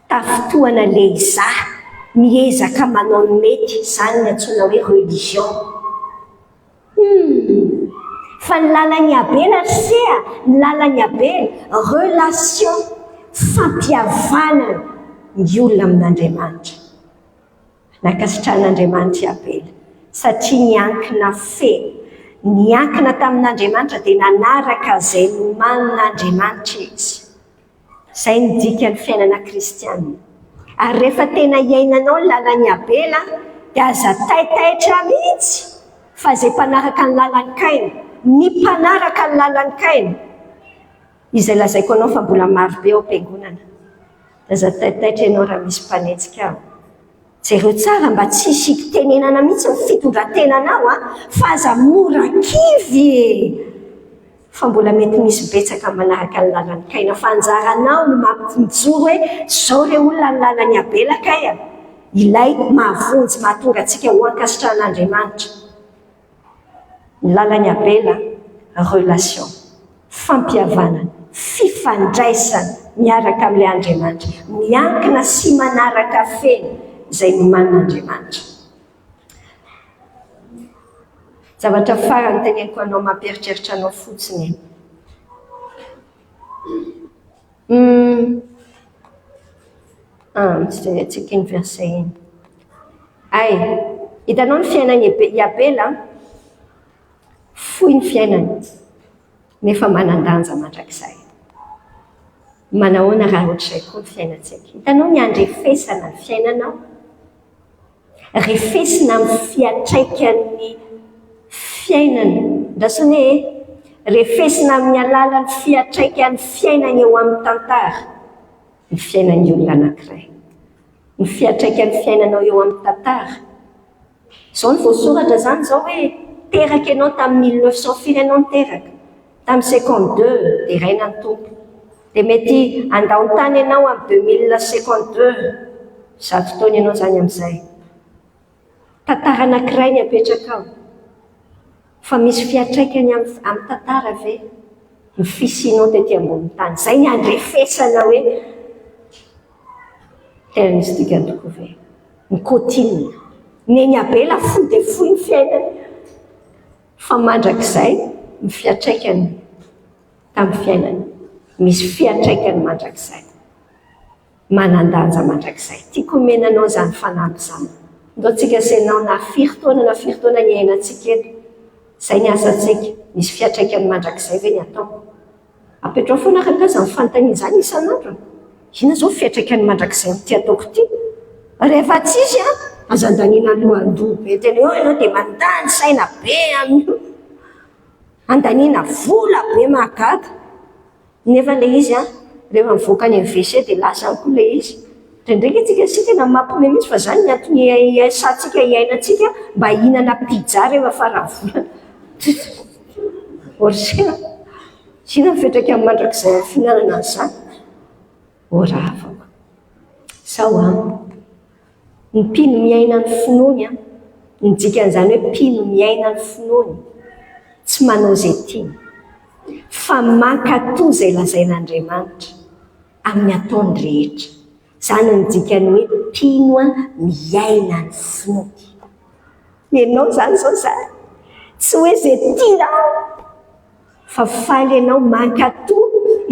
Tafintohana le izaho miezaka manao ny mety, izany ny antsoina hoe religion. Humm. Fa ny lalan'i Abela ry se a, ny lalan'i Abela, relation, fampihavanana ny olona amin'Andriamanitra. Nankasitrahan'Andriamanitra i Abela, satria niankina feno. Niankina tamin'Andriamanitra dia nanaraka izay nomanin'Andriamanitra izy. Izay no dikan'ny fiainana kristiana. Ary rehefa tena iainanao ny lalan'i Abela, dia aza taitaitra mihitsy fa izay mpanaraka ny lalan'i Kaina, ny mpanaraka ny lalan'i Kaina, izay lazaiko anao fa mbola marobe ao am-piangonana. Aza taitaitra ianao raha misy mpanenjika ao. Jereo tsara mba tsy hisy hitenenana mihitsy ny fitondran-tenanao an, fa aza mora kivy e! Fa mbola mety misy betsaka manaraka ny lalan'i Kaina fa anjaranao no mampijoro hoe zao re olona ny lalan'i Abela kay a! Ilay mahavonjy mahatonga antsika ho ankasitrahan'Andriamanitra. Ny lalan'i Abela, relation, fampihavanana, fifandraisana miaraka amin'ilay Andriamanitra, miankina sy manaraka feno izay nomanin'Andriamanitra. Zavatra farany teneniko anao mampieritreritra anao fotsiny. Hum. Ah, tsy jerentsika iny verset iny. Ay, hitanao ny fiainan'i i Abela? Fohy ny fiainany, nefa manan-danja mandrakizay. Manahoana raha ohatr'izay koa ny fiainantsika? Hitanao ny handrefesana ny fiainanao? Refesina amin'ny fiantraikan'ny fiainana. Andraso anie e! Refesina amin'ny alalan'ny fiantraikan'ny fiainana eo amin'ny tantara ny fiainan'ny olona anankiray. Ny fiantraikan'ny fiainanao eo amin'ny tantara. Izao no voasoratra izany izao hoe teraka ianao tamin'ny 1900 firy ianao no teraka? Tamin'ny 52, deraina ny Tompo. Dia mety handao ny tany ianao amin'ny 2052, zato taona ianao izany amin'izay. Tantara anankiray ny apetrakao. Fa misy fiantraikany amin'ny amin'ny tantara ve ny fisianao tety ambonin'ny tany? Izay ny handrefesana hoe tena misy dikany tokoa ve? Ny kôtinina. Neny Abela fohy dia fohy ny fiainany fa mandrakizay ny fiantraikany tamin'ny fiainany. Misy fiantraikany mandrakizay. Manan-danja mandrakizay. Tiako homena anao izany fanamby izany. Ndao tsika sy ianao na firy taona na firy taona niainantsika eto. Izay ny asantsika. Misy fiantraikany mandrakizay ve ny atao? Apetraho foana araka izany fanontaniana izany isan'andro. Inona izao ny fiantraikany mandrakizay amin'ity ataoko ity? Rehefa tsisy an, aza andaniana lohandoha be tena eo ianao dia mandany saina be amin'io. Andaniana vola be mahagaga. Nefa ilay izy an. Rehefa mivoaka any amin'ny WC dia lasa any koa ilay izy. Indraindray ange tsika sy tena mampime mihitsy fa izany ny antony iasantsika iainantsika mba hihinana pizza rehefa faran'ny volana. Orsena, inona ny fiantraikany mandrakizay amin'ny fihinanana an'izany? Ô rahavako, sao an, ny mpino miaina ny finoany an, ny dikan'izany hoe mpino miaina ny finoany, tsy manao izay tiany, fa mankatò izay lazain'Andriamanitra amin'ny ataony rehetra. Izany no dikan'ny hoe mpino miaina ny finoany. Ianao izany izao izany, tsy hoe izay tianao, fa faly ianao mankatò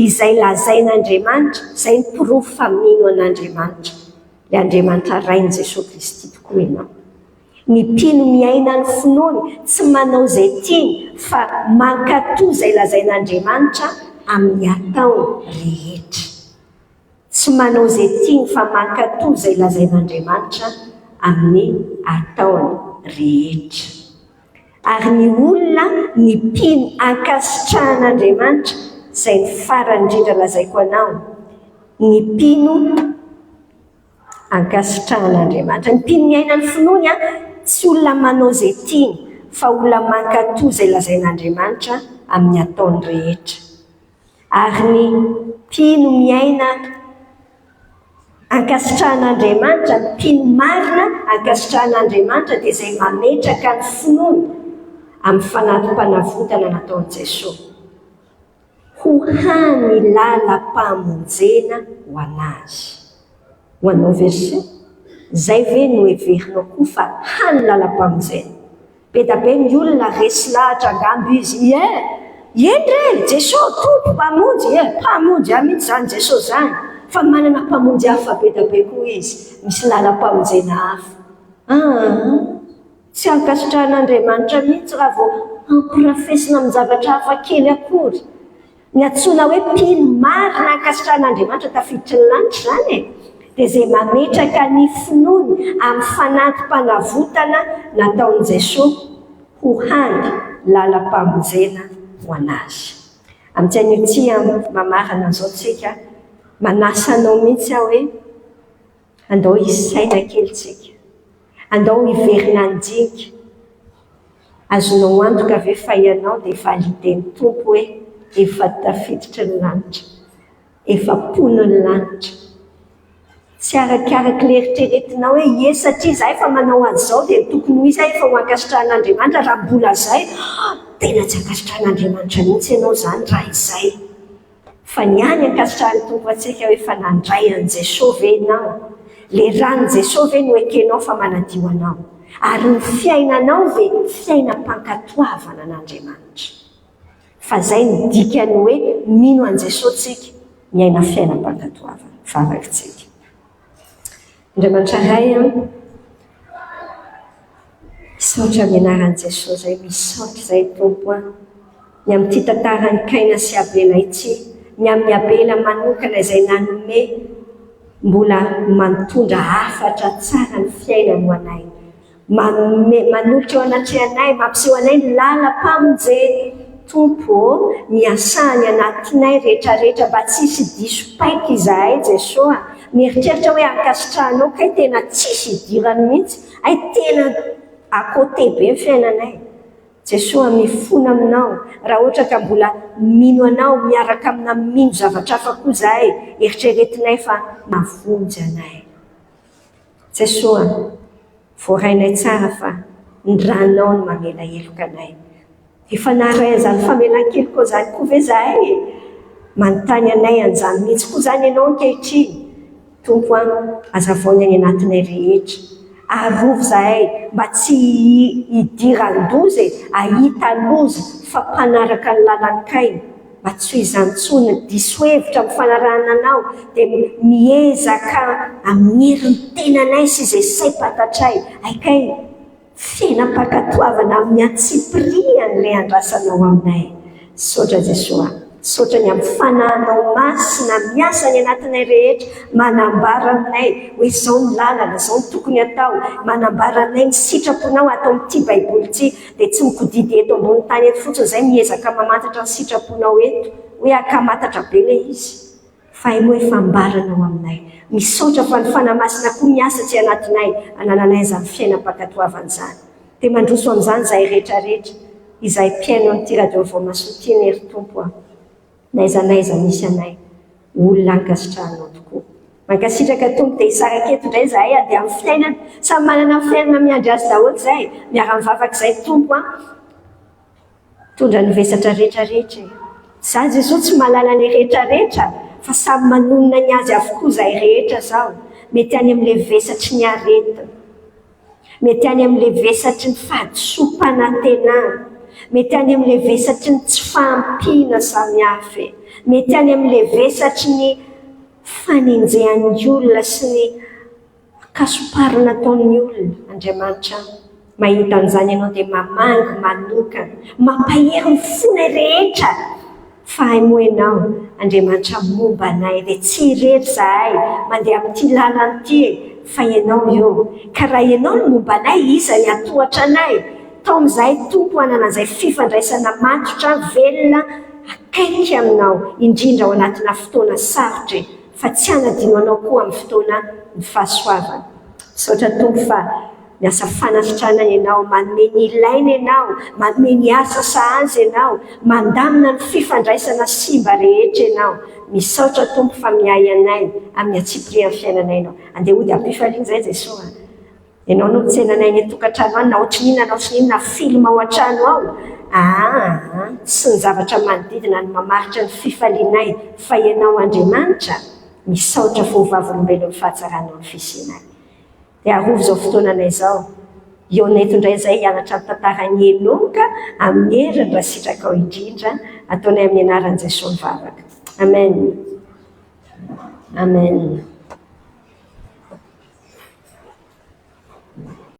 izay lazain'Andriamanitra, izay ny porofo fa mino an'Andriamanitra, ilay Andriamanitra Rain'i Jesoa Kristy tokoa ianao. Ny mpino miaina ny finoany, tsy manao izay tiany fa mankatò izay lazain'Andriamanitra amin'ny ataony rehetra. Tsy manao izay tiany fa mankatò izay lazain'Andriamanitra amin'ny ataony rehetra. Ary ny olona, ny mpino ankasitrahan'Andriamanitra, izay ny farany indrindra lazaiko anao, ny mpino ankasitrahan'Andriamanitra. Ny mpino miaina ny finoany tsy olona manao izay tiany fa olona mankatò izay lazain'Andriamanitra amin'ny ataony rehetra. Ary ny mpino miaina ankasitrahan'Andriamanitra, ny mpino marina ankasitrahan'Andriamanitra dia izay mametraka ny finoany amin'ny fanati-panavotana nataon'i Jesoa ho hany lalam-pamonjena ho an'azy. Ho anao verset? Izay ve no heverinao koa fa hany lalam-pamonjena? Be da be ny olona resy lahatra angamba izy ie! Eny re! Jeso Tompo Mpamonjy ie! Mpamonjy ahy mihitsy izany Jeso izany! Fa manana Mpamonjy hafa be da be koa izy, misy lalam-pamonjena hafa. Aa! Tsy ankasitrahan'Andriamanitra mihitsy raha vao ampirafesina amin-javatra hafa kely akory. Ny antsoina hoe mpino marina ankasitrahan'Andriamanitra tafiditry ny lanitra izany e, dia izay mametraka ny finoany amin'ny fanati-panavotana nataon'i Jesoa ho hany lalam-pamonjena ho an'azy. Amin'ity anio ity mamarana an'izao tsika, manasa anao mihitsy aho hoe andao hisaina kely tsika, andao hiverina handinika. Azonao antoka ve fa ianao dia validen'ny Tompo hoe efa tafiditry ny lanitra, efa mponin'ny lanitra? Tsy arakarak'ilay eritreretinao hoe ie satria izaho efa manao an'izao dia ny tokony ho izy aho efa ho ankasitrahan'Andriamanitra, raha mbola izay, tena tsy ankasitrahan'Andriamanitra mihitsy ianao izany raha izay. Fa ny hany ankasitrahan'ny Tompo antsika hoe efa nandray an'i Jesoa ve ianao? Le ran'i Jesoa ve no ekenao fa manadio anao? Ary ny fiainanao ve fiainam-pankatoavana an'Andriamanitra? Fa zay no dikan'ny hoe mino an'i Jesoa tsika, miaina fiainam-pankatoavana. Vavaka tsika. Andriamanitra Ray an, misaotra amin'ny anaran'i Jesoa izay, misaotra izay Tompo an, ny amin'ity tantaran'i Kaina sy Abela ity, ny amin'i Abela manokana izay nanome mbola mantondra hafatra tsara ny fiainany ho anay. Manome, manolotra eo anatrehanay, mampiseho anay ny lalam-pamonjena. Tompo ô, miasà any anatinay rehetrarehetra mba tsy hisy diso paika izahay Jesoa a! Mieritreritra hoe ankasitrahanao kay tena tsisy idirany mihitsy, hay tena à côté be ny fiainanay. Jesoa mifona aminao raha ohatra ka mbola mino anao miaraka amina mino zavatra hafa koa izahay, eritreretinay fa mahavonjy anay. Jesoa, voarainay tsara fa ny ranao no mamela heloka anay. Efa naharay an'izany famelan-keloka izany koa ve izahay e? Manontany anay an'izany mihitsy koa izany ianao ankehitriny? Tompo an, hazavao ny any anatinay rehetra. Arovy izahay mba tsy hidiran-doza e, hahita loza fa mpanaraka ny lalan'i Kaina. Mba tsy ho izany intsony, diso hevitra amin'ny fanarahana anao, dia miezaka amin'ny herin'ny tenanay sy izay saim-pantatray. Hay kay, fiainam-pankatoavana amin'ny antsipiriany ilay andrasanao aminay. Misaotra Jesoa. Misaotra ny amin'ny Fanahinao Masina miasa any anatinay rehetra, manambara aminay hoe izao ny lalana, izao no tokony hatao, manambara aminay ny sitraponao ato amin'ity Baiboly ity. Dia tsy mikodidy eto ambony tany eto fotsiny izay miezaka mamantatra ny sitraponao eto, hoe ankamatatra be ilay izy. Fa hay moa efa ambaranao aminay. Misaotra fa ny Fanahy Masina koa miasa aty anatinay hanananay izany fiainam-pankatoavana izany. Dia mandroso amin'izany izahay rehetra rehetra, izahay mpihaino an'ity Radio Voamasoa ity anie ry Tompo a! N'aiza n'aiza misy anay, olona ankasitrahanao tokoa. Mankasitraka Tompo dia hisaraka eto indray izahay handeha amin'ny fiainana. Samy manana ny fiainana miandry azy daholo izahay. Miara-mivavaka izahay Tompo a! Mitondra ny vesatra rehetra rehetra e! Za Jesoa tsy mahalala ny rehetra rehetra fa samy manonona ny azy avokoa izahay rehetra zao, mety any amin'ilay vesatry ny aretina, mety any amin'ilay vesatry ny fahadisoam-panantenana, mety any amin'ilay vesatry ny tsy fahampiana samihafa e! Mety any amin'ilay vesatry ny fanenjehan'ny olona sy ny Kasoparina ataon'ny olona, Andriamanitra an! Mahita an'izany ianao dia mamangy manokana, mampahery ny fonay rehetra fa hay moa ianao Andriamanitra momba anay dia tsy irery izahay mandeha amin'ity lalana ity e fa ianao eo ka raha ianao no momba anay iza ny hatohatra anay? Taomy izahay Tompo hanana an'izay fifandraisana matotra velona akaiky aminao indrindra ao anatina fotoana sarotra e! fa tsy hanadino anao koa amin'ny fotoana ny fahasoavana. Misaotra Tompo fa miasa fanasitranana Ianao, manome ny ilaina Ianao, manome ny asa sahaza Ianao, mandamina ny fifandraisana simba rehetra Ianao. Misaotra Tompo fa miahy anay amin'ny antsipirian'ny fiainanay Ianao. Andeha hody am-pifaliana izay Jesoa a! Ianao no mitsena anay any an-tokantrano any na ohatrinona na ohatrinona film ao an-trano ao aa tsy ny zavatra manodidina no mamaritra ny fifalianay fa Ianao Andriamanitra misaotra fa ho vavolombelon'ny fahatsaranao ny fisianay dia arovy izao fotoananay izao hihaona eto indray izay hianatra ny tantaran'i Enoka amin'ny heriny raha sitrakao indrindra ataonay amin'ny anaran'i Jesoa ny vavaka Amen Amen.